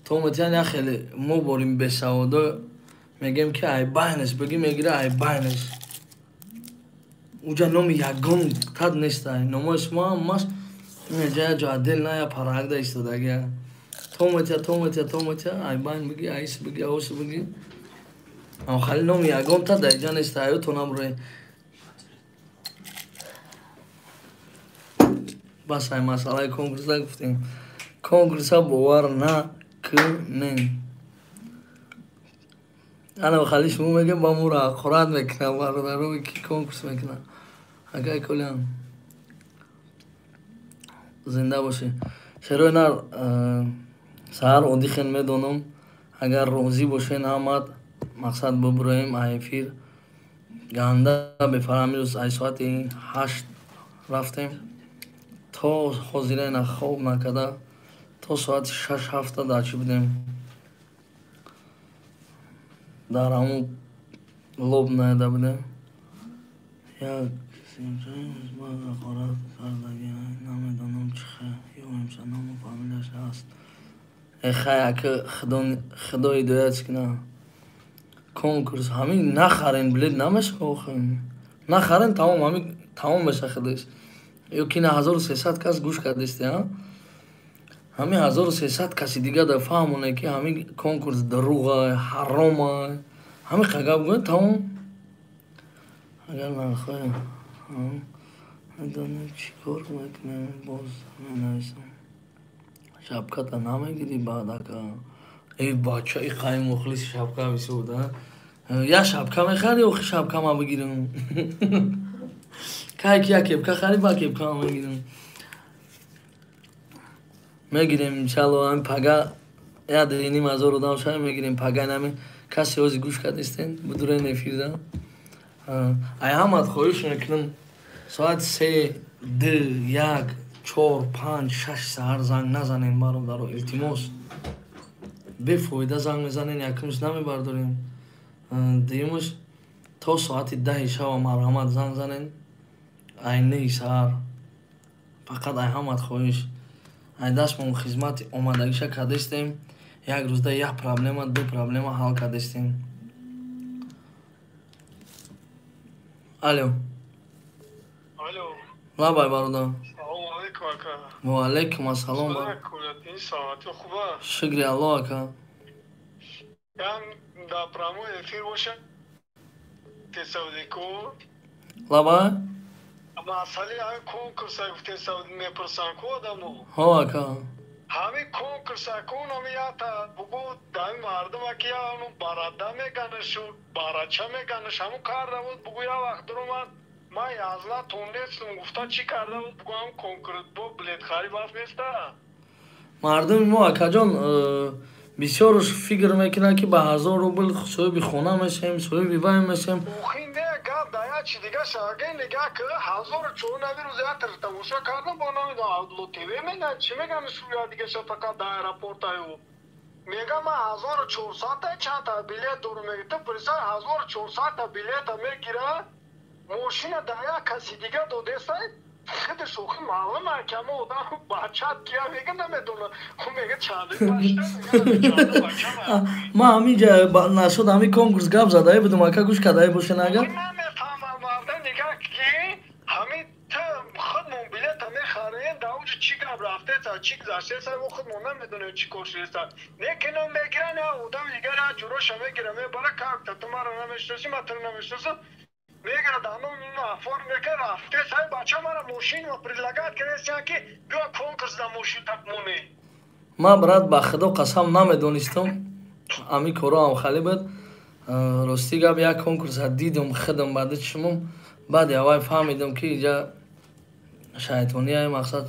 То метиан я хеле мо борим бесаводо мегем ки ай байнес беги мегира ай байнес. Уҷа номи ягон тад нестай. Номои шумо ҳамаш ҷая ҷо адел на я парагда истодагия. То метия, то метия, то метия, ай байн беги, айс беги, аус беги. Ам хали номи ягон тад дар иҷа нестай, аю то набурай. Бас ай масъалаи конкурса гуфтем. Конкурса бовар накунем. Ана хали шумо мегем ба мура ҳақорат мекунам бародарое ки конкурс мекунам. Акай Колиан зинда бошӣ. Шерои нар саҳар одихен медонам. Агар розӣ бошен ҳамат мақсад бубуроем ай эфир. Ганда бефарам рӯз ай соати 8 рафтем. То ҳозира ина хоб накарда то соати 6-7 дар чӣ будем? Дар ҳамун лоб наеда будем. Як ҳақорат кардаги намедонам чӣ ёмемша ному фамилияш ҳаст. Эхай ака худо ҳидоят кунад. Конкурс ҳамин нахарен билет намешава охи. Нахарен тамом ҳамин тамом меша худаш. Ё ки на 1300 кас гӯш кардисте, а? Ҳамин 1300 каси дига да фаҳмоне ки ҳамин конкурс дурӯға, ҳарома. Ҳамин гап гӯяд тамом. Агар нахоҳем, медонем чӣ кор мекунем, боз менависам. Шапката намегирӣ баъд ака. Эй бача, и қай мухлиси шапка бисёр, да? Я шапка мехарӣ, охи шапка ма бигирам. Кай ки як кепка харӣ, ба кепка ма мегирам. Мегирем иншалло ҳамин пага як ним ҳазор одам шавем мегирем пага нами касе ҳози гӯш кардистен будурен эфирда. Ай ҳамат хоҳиш мекунам соат 3, 2, 1, 4, 5, 6 саҳар занг назанем бародаро, илтимос. Бефоида занг мезанен, якумш намебардорем. Дуюмш то соати 10 шава марҳамат занг занен. Ай 9 саҳар. Фақат ай ҳамат хоҳиш. Ай дастмон хизмати омадагиша кардистем. Як рӯзда як проблема, ду проблема ҳал кардистем. Алло. Алло. Лабай бародар. Салом алейкум ака. Ва алейкум ассалом. Шукри Аллоҳ ака. Ям да прямой эфир боша. Тесавдико. Лабай. Масъалаи ҳамин конкурса гуфтесав мепурсанд ку одамо. Ҳо ака. Ҳамин конкурса кун ҳами ята бугу ҳамин мардума ки яну барада меганашу барача меганаш ҳамун карда буд бугу як вақт дуромад ман язла тонестум гуфта чӣ карда буд бугу ҳам конкурс бо билетхарӣ бас неста. Мардуми мо акаҷон бисёрш фикр мекунанд ки ба 1000 рубл соҳиби хона мешавем, соҳиби вай мешавем. Охи не гап да як чи дига шагаи нигаҳ ки 1400 рӯз як тараф тамошо кардам бо намедонам Абдулло ТВ меган чӣ меган я дигаша фақат дар аэропортаю. Мегам ман 1400 чандта билет дорум мега ту приса 1400 билета мегира мошина дар як каси дига додесай худаш охи маълум ки ама одам бачат кия мега намедонам. Ху мега чанди бача бача. Ман ҳамин ҷа нашуд ҳамин конкурс гап задае будум ака гӯш кардае бошен агар. Намефаҳмам мардам нигаҳ ки ҳамин ту худмон билета мехарем дар онҷо чӣ гап рафтеса чӣ гузаштеса мо худмон намедонем чӣ кор шудеса. Лекин мегиран я одами дигар я ҷуроша мегира мебара как-то ту маро намешиносӣ ман туро намешиносам. Мегирад ҳамон оформ мекунад рафтеса бача мара мошин предлагат кардеса ки биё конкурс дар мошин так монӣ. Ман брат ба худо қасам намедонистам ҳамин корро ҳам хали буд. Рости гап як конкурса дидум худам баъди чишмам баъди аввал фаҳмидам ки инҷа шайтонияи мақсад.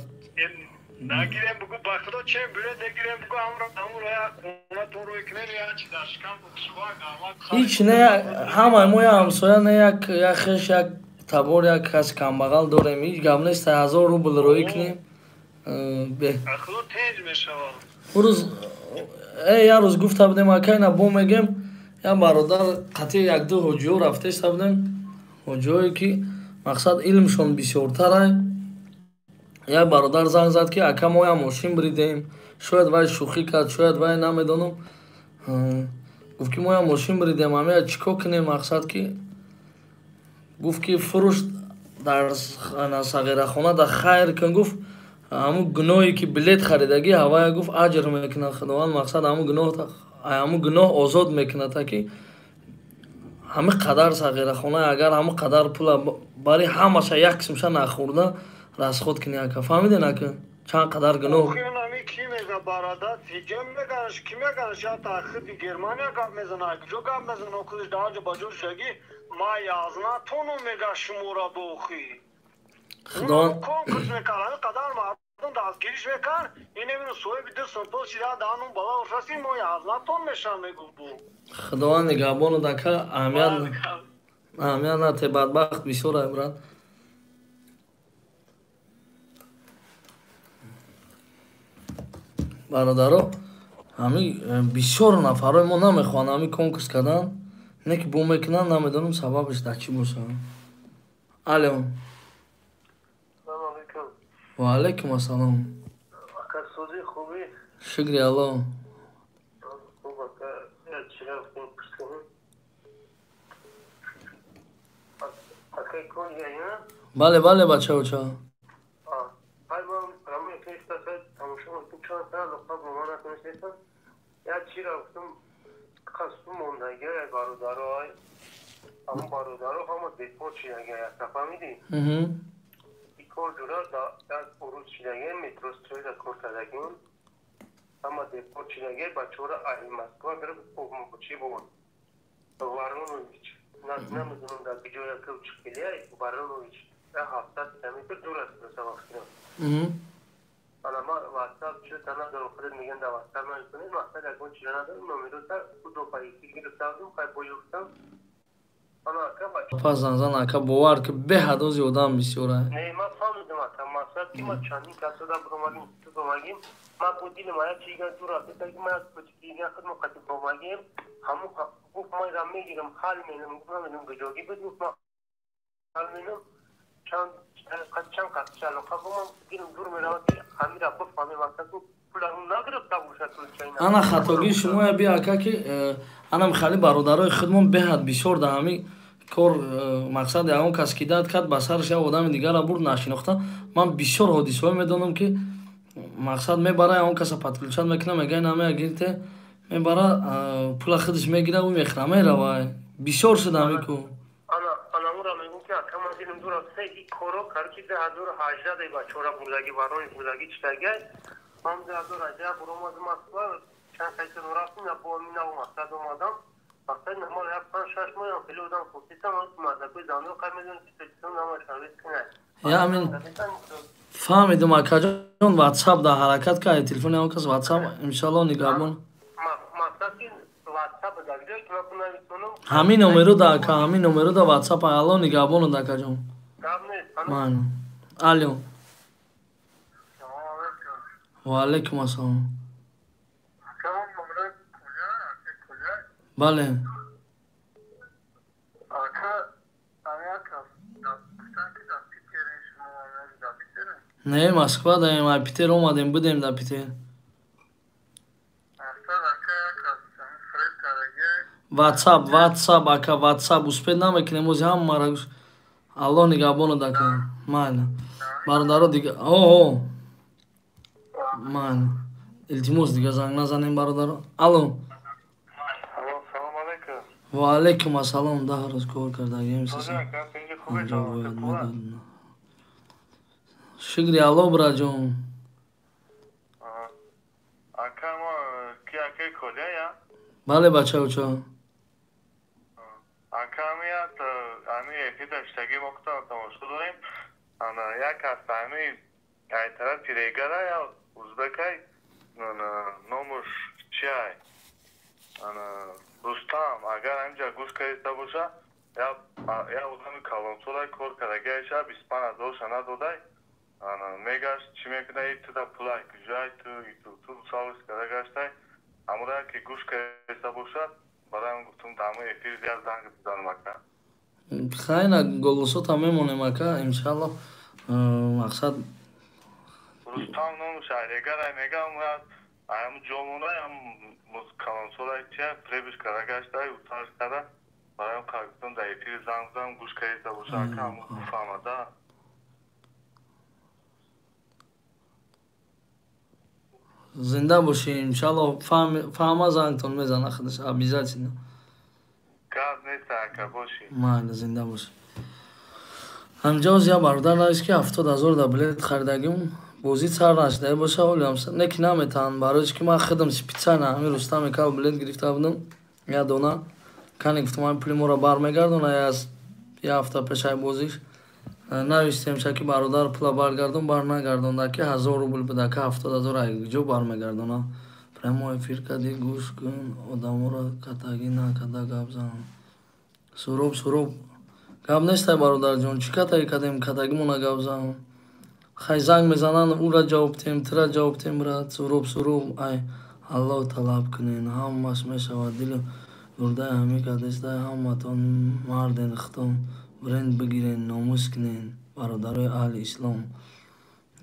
Нагирем бугу ба худо чем билет нагирем бугу ҳамро як хонатон рӯй кунем як чи дар шикам шува гармак. Ҳеч не ҳамаи мо як ҳамсоя не як хеш як табор як кас камбағал дорем. Ҳеч гап нест 1000 рубл рӯй кунем. Худо тенҷ мешавад. Рӯз як рӯз гуфта будем ака ина бо мегем як бародар қатъи як-ду ҳоҷиҳо рафтеста будем. Ҳоҷиҳое ки мақсад илмшон бисёртарай. Як бародар занг зад ки ака мо як мошин биридем, Шояд вай шӯхӣ кард, шояд вай намедонам. Гуфт ки моя мошин биридем, ҳамея чӣ кор кунем? Мақсад ки гуфт ки фурӯш дар сағирахона дар хайр кун, гуфт ҳамун гуноҳе ки билет харидагӣ ҳавая, гуфт аҷр мекунад Худованд, мақсад ҳамун гуноҳ озод мекунад, та ки ҳами қадар сағирахона агар ҳамун қадар пула бари ҳамаша як қисмша нахӯрда расход кунӣ, ака, фаҳмиден, ака, чанд қадар гуноҳ. Ки мега бародар, ҳиҷа меганаш, ки меганаш, я таъхиди Германия гап мезана, куҷо гап мезана, худаш дар ҷо ба ҷо шаги ма язна тону мега шумора бохи. Худо конкурс мекард, қадар мардум дастгириш мекард, ин эмину соҳиби ду сумпул шида дану бала ошаси мо язна тон мешан мегуфт бу. Худованд нигаҳбону дака, аҳамият нате, бадбахт бисёр ай, брат. Бародаро, ҳами бисёр нафарҳои мо намехоҳанд ҳами конкурс кардан, не ки бо мекунанд, намедонам сабабаш дар чӣ бошад. Алло. Ва алайкум ассалом. Шукри Алло. Бале, бале, бачаоча. Пас занзан, ака, бовар ки беҳад ози одам бисёра. Не, ман фаҳмидам, ака, мақсад ки ман чандин касода буромагим, омагим, ман бо дилам ая чига дур рафта, ки ман аз тоҷикига худмо қати буромагим, ҳамун гуфт ман ира мегирам, ҳал менам, гуфт намедонам куҷоги буд, гуфт ман ҳал менам, чанд кас алоқа бо ман дилам дур меравад, ки ҳамира бифаҳмем, мақсад гуфт. Ана хатогии шумоя би, ака, ки анам хали бародарои худмон беҳад бисёр дар ҳами кор, мақсад ягон кас ки дад кард ба сараш, як одами дигара бурд нашинохта. Ман бисёр ҳодисаҳое медонам, ки мақсад мебара, ягон каса подключат мекуна, мега ин ҳамея гирте, мебара, пула худаш мегира, ӯ мехӯра, мерава. Бисёр шуд ҳами ку. Анамура мегӯм ки ака, ман дилам дур рафта, ин коро короче 2018 бачора бурдаги, барои бурдаги читагай. Ман 2018 буромадам Москва, чанд кайсро рафтем, бо ҳамин мақсад омадам. Мақсад нама як 5-6 моҳ хеле одам хуситам, мардакои зандо қай медонам ки Тоҷикистон нама шароит кунад. Я амин фаҳмидум, акаҷон, ватсап дар ҳаракат кард, телефони ҳамон кас ватсап, иншалло нигаҳбон. Мақсад ки ватсап дар ҷое ки ман нависонам. Ҳамин номеро да, ака, ҳамин номеро да ватсап, алло нигаҳбону да, акаҷон. Гап нест. Ман. Алло. Ва алайкум ассалом. Бале. Не, Москва даем, ай Питер омадем, будем дар Питер. Ватсап, ватсап, ака, ватсап, успед намекунем, ози ҳамаро гӯш. Алло нигаҳбонат, ака. Майла. Бародаро дига, о, майла. Илтимос, дига занг назанем, бародаро. Алло. Ва алайкум ассалом, 10 рӯз кор кардагем. Шукри Алло, браҷон. Ака, мо ки акаи Коляя? Бале, бачаоча. Ака, ҳамият ҳами эфир даштагӣ мо худтон тамошо дорем. Ана як ҳафта ҳами ай тарафи Регара я узбекай, номуш чиай? Ана Рустам, агар ҳамҷа гӯш кардиста боша, я одами калонсолай кор кардагиаша, 25 ҳазорша надодай, ана мегашт, чӣ мекунай, туда пулай, куҷай ту, ту савис карда гаштай, ҳамура ки гӯш кардиста бошад, бароям гуфтум дар ҳамин эфир як занг бизанам, ака. Хайна, голосота мемонем, ака, иншалло, мақсад Рустам номуш, ай Регарай, мегам. Аям ҷомона ям калонсола чия пребиш кара гашта, утарш кара. Бароям қагтон дар эфири занг зам гӯш кардиста боша, ака ҳамун фаҳмада. Зинда бошӣ, иншаллоҳ фаҳма, зангтон мезана худаш обязательно. Гап нест, ака, бошӣ. Майли, зинда бошӣ. Ҳамҷоз я бародар навист, ки 70 000 да билет харидагим, бозӣ сар нашуда боша, ҳолиам не ки наметавонам, барои ки ман худам специально ҳамин Рустами кал билет гирифта будам як дона. Кане гуфтам, ҳамин пули моро бармегардона аз як ҳафта пешаи бозиш. Навистем ша, ки бародар, пула баргардон, бар нагардонда, ки 1000 рубл буда, ка 70 000 ай куҷо бармегардона? Прямой эфир кади, гӯш кун, одаморо катагӣ накарда гап зан. Суроб, Суроб, гап нестай, бародарҷон, чӣ катагӣ кардем? Катагимона гап зан. Хай, занг мезананд, ура ҷавоб тем, тира ҷавоб тем, брат. Суроб, Суроб, ай Аллоҳ талаб кунен, ҳамаш мешавад. Дилу гурдаи ҳамин кардестай, ҳаматон марден, хитон бренд бигирен, номус кунен, бародарои аҳли ислом.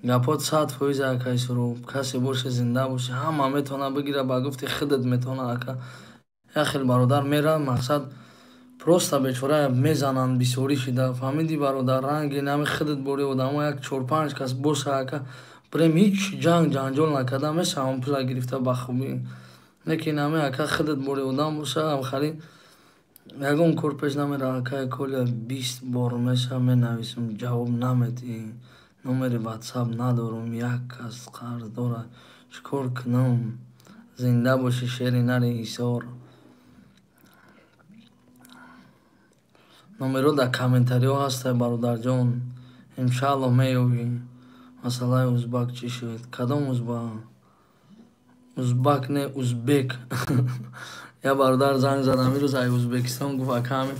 Гапот 100% акай Суроб. Касе боше, зинда боше, ҳама метавона бигира, ба гуфти худат метавона, ака. Як хел бародар мера, мақсад, просто бечора мезананд, бисёрӣ шида, фаҳмидӣ, бародар? Ранги нами худат бори одамо як чор-панҷ кас боша, ака, бирем, ҳеҷ ҷанг ҷанҷол накарда мешавам, пула гирифта ба хубӣ. Лекин ҳами, ака, худат бори одам боша, амхари ягон кор пеш намера. Акай Коля, 20 бор меша менависам, ҷавоб наметиҳӣ, номери ватсап надорум, як кас қарз дорад, чӣ кор кунам? Зинда бошӣ, шери нари Ҳисор. Номерҳо дар комментариҳо ҳастай, бародарҷон, иншааллоҳ меёбӣ. Масъалаи узбак чӣ шуд? Кадом узбак? Узбак не, узбек. Я бародар занг зад амирӯз ай Узбекистон, гуфт: «Ака, ҳамин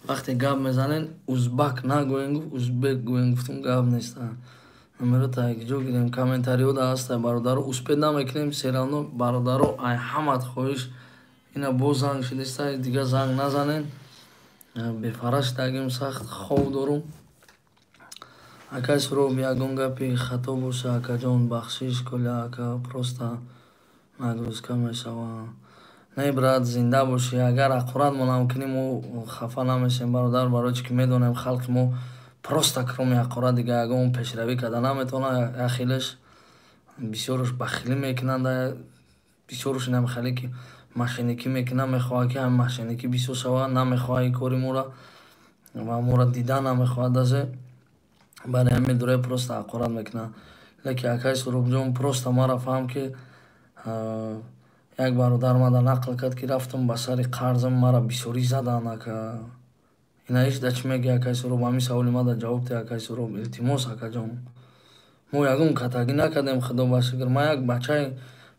вақте гап мезанен, узбак нагӯен», гуфт, «узбек гӯен». Гуфтум: «Гап неста». Номеро та якҷо гирем, комментариҳо да ҳастай, бародаро. Успеть намекунем всё равно, бародаро. Ай ҳамат хоҳиш, ина боз занг шудистай, дига занг назанен, бефара шудагим, сахт хов дорум. Акай Суроб, ягон гапи хато боша, акаҷон, бахшиш. Коля ака, просто нагрузка мешава. Не, брат, зинда бошӣ. Агар ҳақорат монам кунӣ, мо хафа намешем, бародар, барои чӣ ки медонем, халқи мо просто кроме ҳақорат дига ягон пешравӣ карда наметавонад. Як хелеш, бисёрш бахилӣ мекунанд, бисёрш инам хеле ки мошенникӣ мекунанд, мехоҳад, ки ҳамин мошенникӣ бисёр шавад, намехоҳад ин кори моро ва моро дидан намехоҳад даже. Бале, ҳамин дуре просто ҳақорат мекунанд. Лекин, акай Суробҷон, просто маро фаҳм, ки як бародар мада нақл кард, ки рафтам ба сари қарзам, мара бисёрӣ заданд, ака. Ина иш да чӣ мегӯи, акай Суроб? Ҳамин саволи мада ҷавоб деҳ, акай Суроб, илтимос, акаҷон. Мо ягон катагӣ накардем, худо ба шукр. Ман як бачаи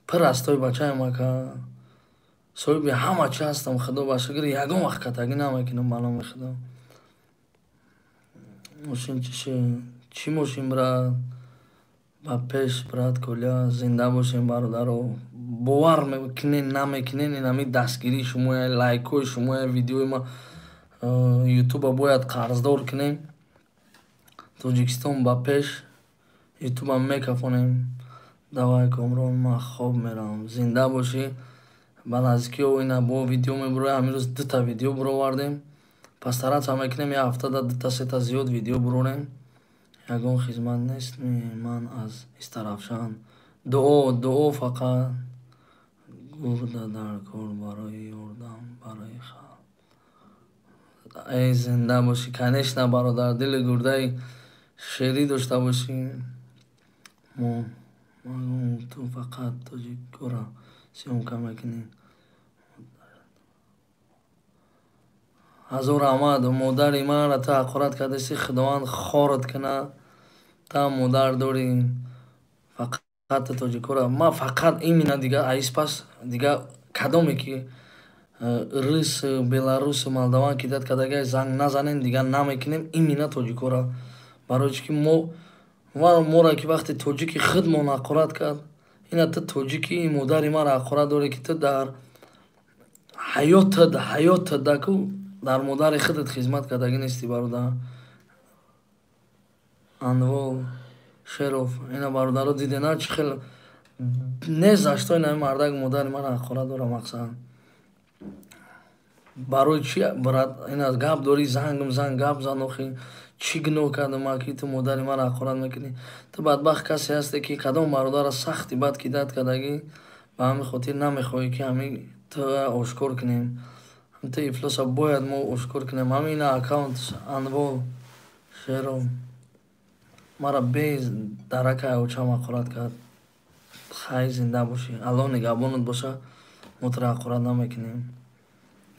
пир астои бачаем, ака, соҳиби ҳама чи ҳастам, худо ба шукр, ягон вақт катагӣ намекунам, ба номи худо. Мошин чӣ шуд? Чӣ мошин, брат? Ба пеш, брат Коля, зинда бошем, бародаро. Бовар мекунен, намекунен, ин ҳамин дастгирии шумоя, лайкҳои шумоя, видеои ма ютуба бояд қарздор кунем. Тоҷикистон ба пеш, ютуба мекафонем. Давай, Комрон, ман хоб меравам. Зинда бошӣ. Ба наздикиҳо ина бо видео мебуроям. Ҳамин рӯз дута видео буровардем, постараться мекунем як ҳафтада дута, сета зиёд видео бурорем. Ягон хизмат нест? Ман аз Истарафшан. Дуо, дуо фақат. Гурда дар кор барои ёрдам барои халқ. Эй, зинда бошӣ, конечно, бародар, дили гурдаи шерӣ дошта бошӣ. Мо ту фақат тоҷикора съёмка мекунӣ. Ҳазор раҳмат, модари манро ту ҳақорат кардасӣ, Худованд хорат кунад. Та модар дорӣ, фақат тоҷикора. Ман фақат именно дига аис пас дига кадоме ки рус, беларус, молдаван кидат кардагай, занг назанем, дига намекунем именно тоҷикора, барои чӣ ки мо моро ки вақте тоҷики худмон ҳақорат кард. Ина ту тоҷики, модари маро ҳақорат дорӣ, ки ту дар ҳаётат даку дар модари худат хизмат кардагӣ нестӣ, бародар. Анвол Шеров, ина бародаро, дидена, чӣ хел Не за что ин ҳами мардак модари мара ҳақорат дора мақсад. Барои чи, брат, ина гап дорӣ, зангм зан, гап зан. Охи чӣ гуноҳ кардам, ки ту модари мара ҳақорат мекунӣ? Ту бадбахт касе ҳасте, ки кадом бародара сахти бад кидать кардагӣ, ба ҳамин хотир намехоҳӣ, ки ҳамин ту ошкор кунем. Ту ифлоса бояд мо ошкор кунем. Ҳамин ина аккаунт Анвол Шеров мара бе дарака очам ҳақорат кард. Хай, зинда бошӣ, Аллоҳ нигаҳбонат боша. Мо туро ҳақорат намекунем,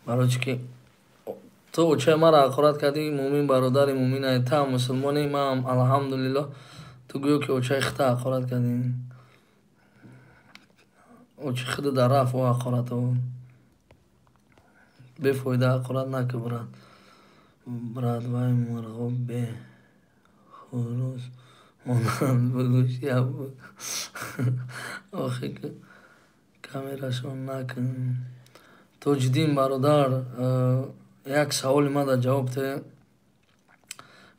барои чи ки ту очаи маро ҳақорат кардӣ. Мӯмин бародари мӯминай, таам мусулмонӣ, маам алҳамдулиллоҳ. Ту гӯё ки очаи хита ҳақорат кардӣ. Очи хида дар рафт о ҳақоратҳо бефоида. Ҳақорат накун, брат. Брат, вай мурғо бе хурӯс монанд бигӯш. Охи камерашон накун. Тоҷиддин бародар, як саволи мада ҷавоб те.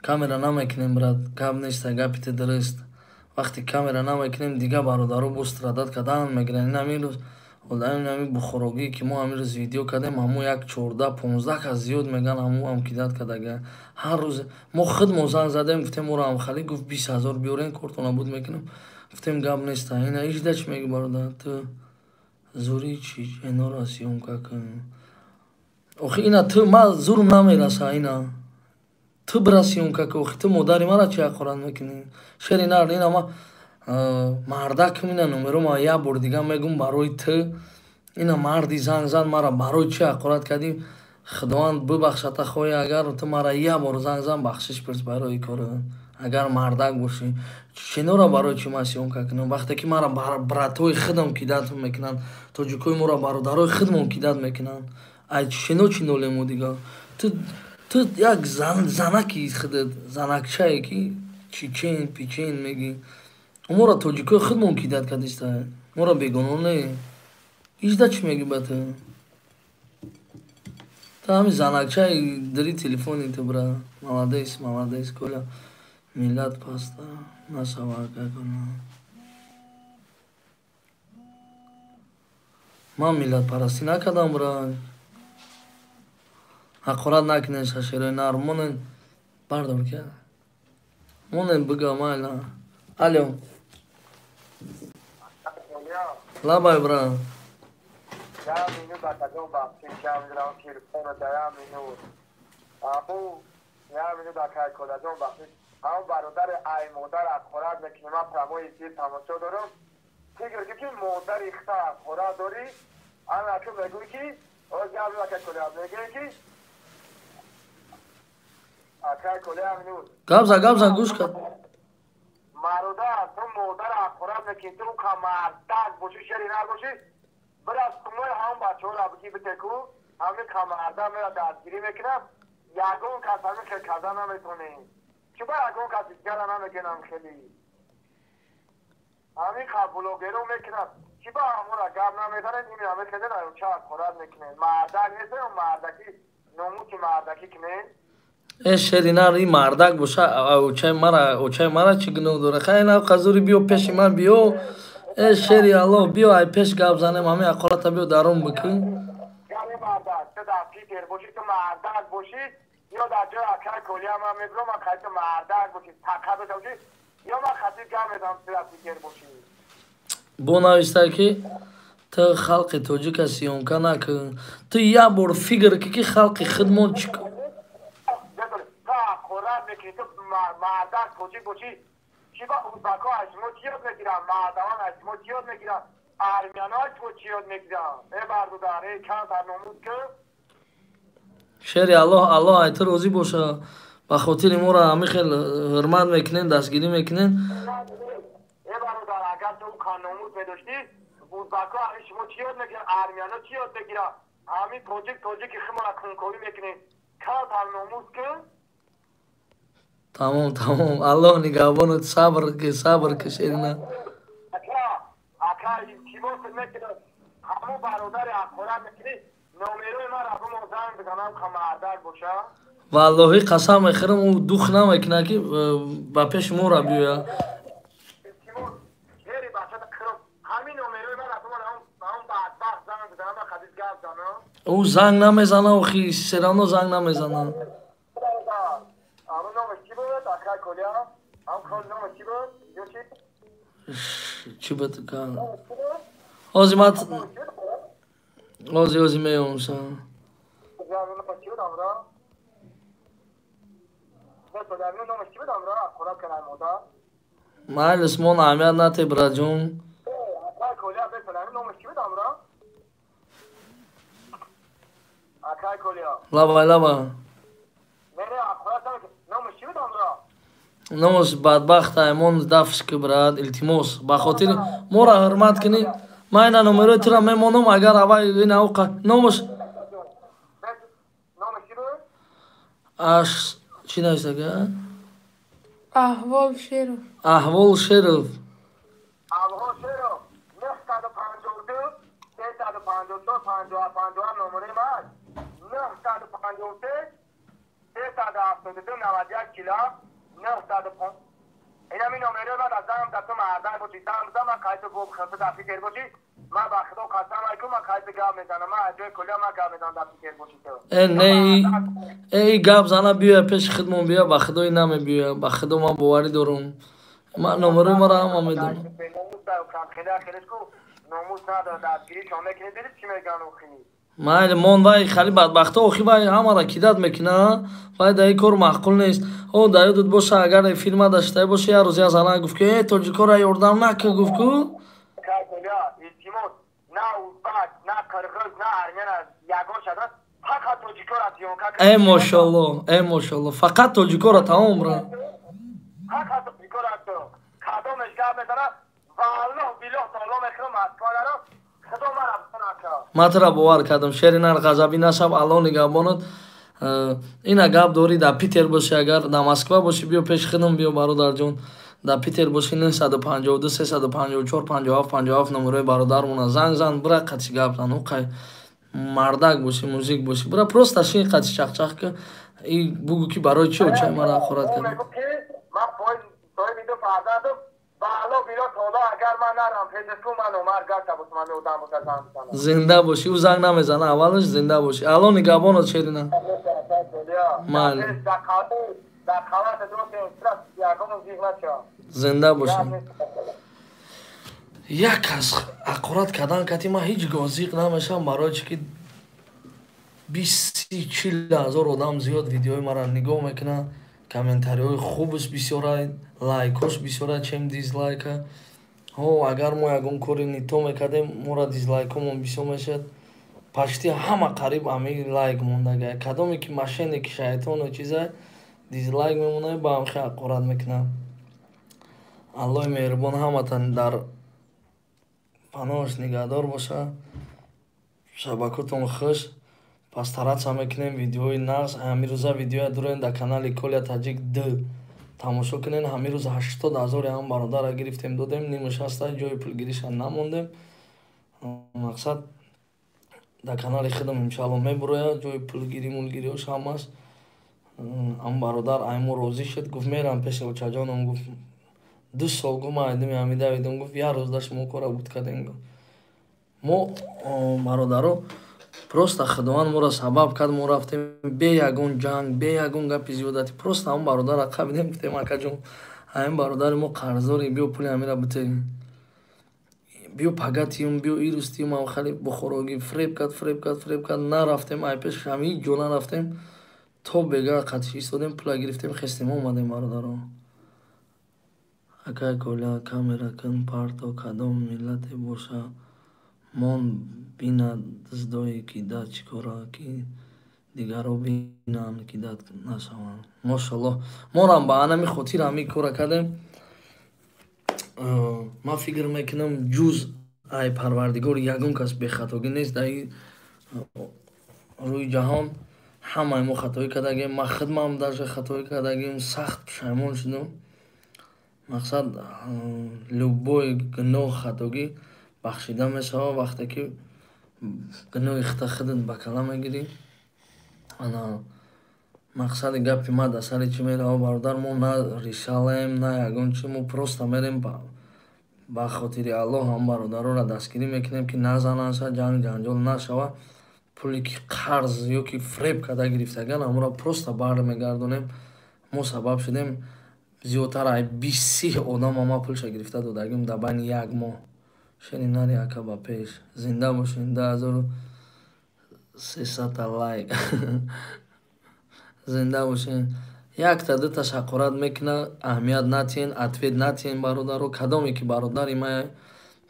Камера намекунем, брат, гап неста, гапи те дуруст. Вақте камера намекунем, дигар бародаро боз страдать кардан мегиранд. Ин ҳамин рӯз одамин ҳамин бухорогӣ, ки мо ҳамин рӯз видео кардем, ҳамун як 14-15 кас зиёд меган, ҳамун ҳам кидать кардага. Ҳар рӯз мо худмо занг задем, гуфтем, ӯро ҳамхалӣ гуфт: 20 000 биёрен, кортона буд мекунам. Гуфтем, гап неста. Ина ижда чӣ меги, бародар? Ту зури чеченора съёмка кун. Охи ина ту ма зурм намераса, ина ту бира съёмка кун. Охи ту модари мара чи ҳақорат мекунӣ, шери нар? Ина ма мардакм, ина номеро ма як бор дига мегум барои ту. Ина марди, занг зан. Мара барои чи ҳақорат кардӣ? Худованд бибахшата. Хоҳӣ, агар ту мара як бор занг зан, бахшиш пурс барои кори, агар мардак бошӣ. Чеченора барои чи ман съёмка кунам, вақте ки мара братҳои худам кидать мекунанд, тоҷикои моро бародарои худмон кидать мекунанд? Ай чечено чӣ нолему дига? Ту як занаки худат, занакчае ки чечен пичен мегӣ. Моро тоҷикои худмон кидать кардиста, моро бегуноҳ не. Ижда чӣ мегӣ ба ту? Ту ҳамин занакчаи дири телефони ту, бра. Молодец, молодец, Коля. Миллат паста насава, акакона. Ман миллатпарастӣ накардам, бра. Ҳақорат накунед, шашерои нар, монен, бардор ки монен, бига майла. Алё, лабай, бра. Я минут акаҷон, бахшиш, я телефона да я минут аму я минут, акай Колаҷон, бахшиш. Ҳамн бародари ай модар ҳақорат мекунӣ, ман прямой эфир тамошо дорам. Фикр ки ки модари хта ҳақорат дорӣ, ана ака мегӯӣ ки оз акай Коля мегӯӣ ки акай Коля минут. Гапза, гапза, гӯш кар. Мародар, ту модар ҳақорат мекунӣ, ту камардак бошӣ, шери нар бошӣ, бираз тумои ҳамн бачаҳоро бигӣ битеку, ҳамин камарда мера дастгирӣ мекунам. Ягон кас ҳамин хел карда наметонем. Чуба ягон кас дигара намекунам, хеле ҳамин блогеро мекунад. Чиба ҳамонра гап намезанед? Ин ҳаме хеле ча ҳақорат мекунед? Мардак нестем, мардаки номуси мардакӣ кунед. Э, шери нар, и мардак боша, очаи мара чӣ гуноҳ дора? Хай, на қазури, биё пеши ман, биё. Э, шери Аллоҳ, биё, ай пеш гап занем. Ҳамин ҳақората биё дарун бикун. Яъне мардак, ту дар Питер бошӣ, ту мардак бошӣ, ё дар ҷои акай Колия ман мебурам. Ман хай, ту мардак бошӣ, тақа дошта бошӣ, ё ман хатиб гап мезанам, ту дар Питер бошӣ. Бо нависта ки ту халқи тоҷика съёмка накун. Ту як бор фикр ки халқи худмон чӣ Ту ҳақорат мекунӣ, ту мардак тоҷик бошӣ, чиба узбакҳо аз шумо чӣ ёд мегиранд? Мардаван аз шумо чӣ ёд мегиранд? Армяно аз шумо чӣ ёд мегиранд? Э, бародар, э, камтар номус кун. Шери Аллоҳ, Аллоҳ ай ту розӣ боша. Ба хотири моро ҳамин хел ҳурмат мекунен, дастгирӣ мекунен. Э, бародар, агар ту номус медоштӣ, узбакҳо ҳамин шумо чӣ ёд мегиранд? Армяно чӣ ёд мегиранд? Ҳамин тоҷик тоҷики химона кунковӣ мекунем. Камтар номус кун. Тамом, тамом, Аллоҳ нигаҳбонат. Сабр ки, сабр ки, шерина. Ака, ака, илтимос мекунам, ҳамон бародари ҳақорат мекунӣ, номерои ман ҳамон занг бизанам, ка мардак боша. Валлоҳи, қасам мехӯрам, ӯ дух намекунад, ки ба пеши мора биёяд. Илтимос, шери бачата қирм. Ӯ занг намезана, охи, всё равно занг намезана. Ҳамун номаш чӣ буд, акай Колия? Ҳам номаш чӣ буд? Ё чӣ? Чӣ буд? Ҳозир ман ҳозир меём са. Номаш чӣ буд амра? Номаш чӣ буд амра? Аққурат кардам модар. Майлис, мон аҳамият нате, браҷон. Акай Колия, бесалами номаш чӣ буд амра? Акай Колия. Лабай, лаба. Не, аққурат номаш чӣ буд амра? Номаш бадбахт аймон дафш ки, брат, илтимос. Ба хотири моро ҳурмат кунӣ, ман ина номерои тура мемонам, агар авай ина оқа номаш Номаш чӣ буд? Аш чӣ нависага? Аҳвол Шеров. Аҳвол Шеров. Аҳвол Шеров. 952 354 57 57 номерои ман. 953 372 91 кило 905. Инами номерои ман. Аз занг за ту мардак бошӣ, занг бизан, ман қайти боб хилфи дар фикр бошӣ. Ман ба Худо қасам алайкум, ман қайти гап мезанам. Ман аз ҷои Колия ман гап мезанам, дар фикр бошӣ ту. Э, не, э, гап зана биёя пеши худмон, биё, ба Худои намебиёя, ба Худо ман боварӣ дорум. Ман номерои маро ҳама медонам. Номус надорад, дастгиришон мекунед, дидед чӣ мегӯянд охи. Майли, мон вай хали бадбахто, охи, вай ҳамара кидат мекуна, вай дар ин кор маъқул нест. О, дар ёдат боша, агар филма даштае боша, як рӯз як зана гуфт, ки э, тоҷикоро ёрдам накун, гуфт ку. Илтимос, на узбак, на қирғиз, на армяна, ягон шада, фақат тоҷикоро съёмка. Э, мошалло, э, мошалло, фақат тоҷикоро, тамом ра. Фақат тоҷикоро. Кадомеш гап мезана, валлоҳ билоҳ таоло мехӯрам, Москва дарам, Худо мара бикунад. Ман тура бовар кардам, шери нар, ғазабӣ нашав, Алло нигаҳбонат. Ина гап дорӣ, дар Питер бошӣ, агар дар Москва бошӣ, биё пеши худам, биё, бародарҷон. Дар Питер бошӣ, 952 354 57 57 номерои бародармона занг зан, бура қатъи гап зан. Оқай мардак бошӣ, мужик бошӣ, бура просто шин, қатъи чақчақ ки и бугӯ, ки барои чӣ очаи мара ҳақорат кардӣ. Ман соҳиби ду фарзандам, ба Алло било таоло, агар ман нарам пешеску, ман омар гаша бошам, ами одам боша, занг бизанам. Зинда бошӣ, ӯ занг намезана аввалаш. Зинда бошӣ, Алло нигаҳбонат, шерина. Майли. Дар қалата ягон зиқ нашавам. Зинда бошӣ. Як кас ҳақорат кардан кати ман ҳеҷ гоҳ зиқ намешавам, барои чӣ ки 20, 30, 40 ҳазор одам зиёд видеои маро нигоҳ мекунад, комментариҳои хубаш бисёра, лайкош бисёра, чем дизлайка. Ҳо, агар мо ягон кори не то мекардем, моро дизлайкомон бисёр мешавад. Почти ҳама қариб ами лайк мондага. Кадоме ки мошенники, шайтону чиза, дизлайк мемонад, ба ҳамхе ҳақорат мекунад. Аллоҳи меҳрубон ҳаматан дар паноҳаш нигаҳдор боша. Шабакотон хуш. Пас стараться мекунем видеои нағз. Ҳамин рӯза видеоя дуроем дар канали Коля Таҷик д тамошо кунен. Ҳамин рӯз 80 ҳазори ҳам бародарра гирифтем, додем, нимаш ҳаста, ҷои пулгириша намондем. Мақсад, дар канали худам иншаалло мебурояд, ҷои пулгирӣ мулгириҳош ҳамааст. Ам бародар аймо розӣ шуд, гуфт, мерам пеши очаҷоном, гуфт, 2 сол, гуфт, ман айдими ҳамида видам, гуфт, як рӯз да шумо кора буд кардем, гуфт. Мо, бародаро, просто Худованд моро сабаб кард, мо рафтем бе ягон ҷанг, бе ягон гапи зиёдатӣ, просто ҳамон бародарро қабидем, гуфтем, акаҷон, ҳамин бародари мо қарздорем, биё пули ҳамира битем, биё пага тиюм, биё ирӯз тиюм. Ам хеле бухорогӣ фреб кард, фреб кард, фреб кард, нарафтем ай пеш, ҳам ҳеҷ ҷо нарафтем, то бега қатиш истодем, пула гирифтем, хестем, омадем, бародаро. Акай Коля, камера кун, парто, кадом миллате боша, мон бинад, дуздое ки да чӣ кора, ки дигарро бинанд, ки дад нашаванд. Мошаллоҳ, морам ба анами хотир ҳамин кора кардем. Ман фикр мекунам, ҷуз ай Парвардигор ягон кас бехатогӣ нест дар рӯи ҷаҳон. Ҳамаи мо хатоӣ кардагем, ман худмам даже хатоӣ кардагим, сахт пушаймон шудам. Мақсад, любой гуноҳ, хатогӣ бахшида мешавад, вақте ки гуноҳи худта худат ба кала мегирӣ. Ана мақсади гапи ма дар сари чӣ мерава, бародар? Мо на решалаем, на ягон чи, мо просто мерем ба хотири Аллоҳ, ҳам бародароро дастгирӣ мекунем, ки назананд, ҷанг ҷанҷол нашава. Пуле ки қарз ё ки фреб карда гирифтаган, ҳамонро просто бармегардонем. Мо сабаб шудем, зиёдтар ай 20-30 одам ама пулша гирифта додагим дар байни як моҳ. Шери нари, ака, ба пеш, зинда бошен. 2300-та лайк, зинда бошен. Якта дута шақорат мекуна, аҳамият натиҳен, ответ натиҳен, бародаро. Кадоме ки бародари мая,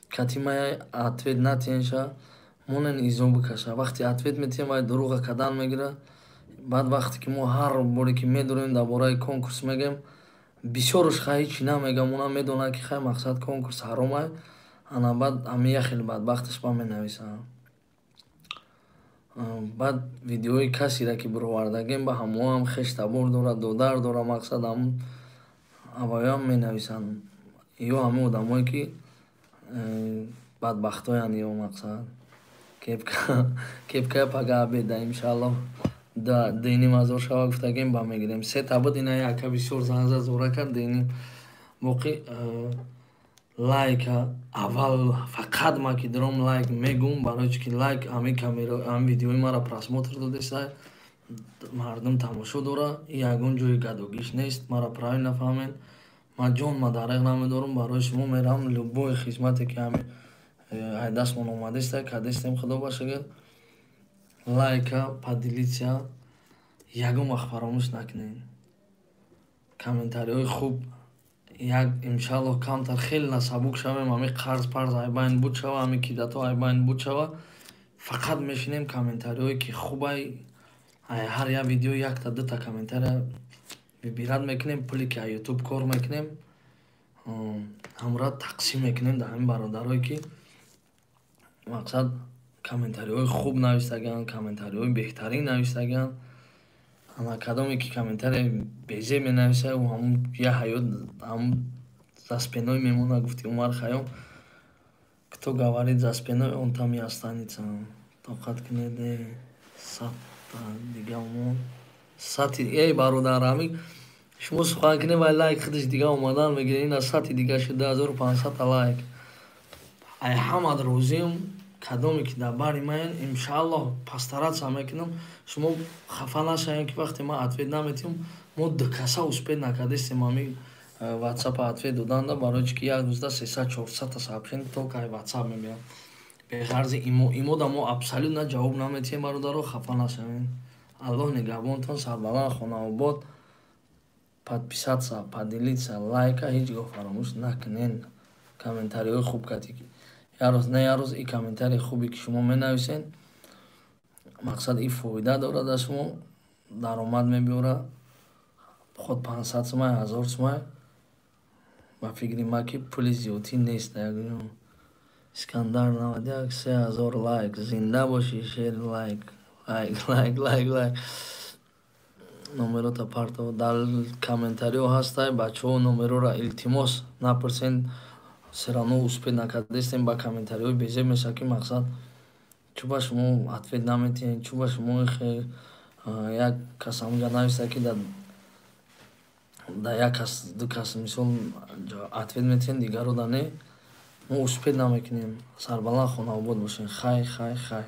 кати мая, ответ натиҳенша, монен изо бикаша. Вақте ответ метиҳем, вай дурӯға кадан мегира. Баъд вақте ки мо ҳар боре ки медорем, дар бораи конкурс мегем, бисёруш хай ҳечи намегам, она медонад, ки хай, мақсад, конкурс ҳаромай. Ана баъд ҳами як хеле бадбахташ ба менависам. Баъд видеои касеро ки бировардагем, ба ҳамоам хештабор дорад, додар дора, мақсад, ҳамун аваёам менависанд. Ё ҳамин одамое ки бадбахтоянд, ё мақсад кепкая пага обеда, иншааллоҳ, 2,5 ҳазор шава гуфтагем, ба мегирем. Сета буд, ина яка бисёр занг зад, зора кард, 2,5 боқӣ. Лайка аввал фақат ма ки дором, лайк мегум, барои чи ки лайк ҳамин камера, ҳамин видеои мара просмотр додеса, мардум тамошо дора. Ягон ҷои гадогиш нест, мара правильно фаҳмед. Ман ҷон ма дареғ намедорам, барои шумо меравам. Любой хизмате ки ҳами ай дастмон омадеста, кадестем, худо ба шукр. Лайка, поделиться ягон вақт фаромӯш накунед. Комментариҳои хуб. Як, иншааллоҳ, камтар хеле насабук шавем, ҳамин қарз парз айбайн буд шава, ҳамин кидато айбайн буд шава, фақат мешинем, комментариҳое ки хубай, ҳар як видео якта дута комментария выбирать мекунем. Пуле ки ютуб кор мекунем, ҳамра тақсим мекунем дар ҳамин бародарое ки, мақсад, комментариҳои хуб навистагианд, комментариҳои беҳтарин навистагианд. Ана кадоме ки комментария безеб менависад, ӯ ҳамун я ҳаёт ҳамун за спиной мемонад. Гуфти Умар Хайём: «Кто говорит за спиной, он там и останется». Тоқат кунед, садта дига омон сати. Эй бародар, ҳамин шумо сухан кунед, вай лайк худаш дига омадан мегирад. Ина сати дига шуд, 2500-та лайк. Ай ҳамад розиам, кадоме ки дар бари маян. Иншааллоҳ, постараться мекунам, шумо хафа нашавем, ки вақте ман ответ наметиҳам. Мо дукаса успеть накардестем ҳамин ватсапа ответ доданда, барои чи ки як рӯзда 300, 400-та сообщение только ай ватсап мебиям. Беғарзи имо, имода мо абсолютно ҷавоб наметиҳем. Бародаро, хафа нашавем. Аллоҳ нигаҳбонтон, сарбаланд, хонаобод. Подписаться, поделиться, лайка ҳеҷ гоҳ фаромӯш накунен. Комментариҳои хуб кардӣ, як рӯз не як рӯз и комментарии хубе ки шумо менависед, мақсад, и фоида дорад, аз шумо даромад мебиёрад. Худ 500 сумай, 1000 сумай, ба фикри ман, ки пули зиёдтӣ нест. Искандар 91, 3000 лайк, зинда бошӣ, шер. Лайк, лайк, лайк, лайк, лайк. Номерота парто дар комментариҳо ҳастай, бачаҳо. Номерора, илтимос, напурсен, всё равно успеть накардестем. Ба комментариҳои безеб мешавад, ки, мақсад, чӯ ба шумо ответ наметиҳед, чӯ ба шумо. Як кас ҳамунҷа нависта, ки да як кас, ду кас, мисол, ответ метиҳем, дигарро да не. Мо успеть намекунем. Сарбаланд, хонаобод бошед. Хай, хай, хай.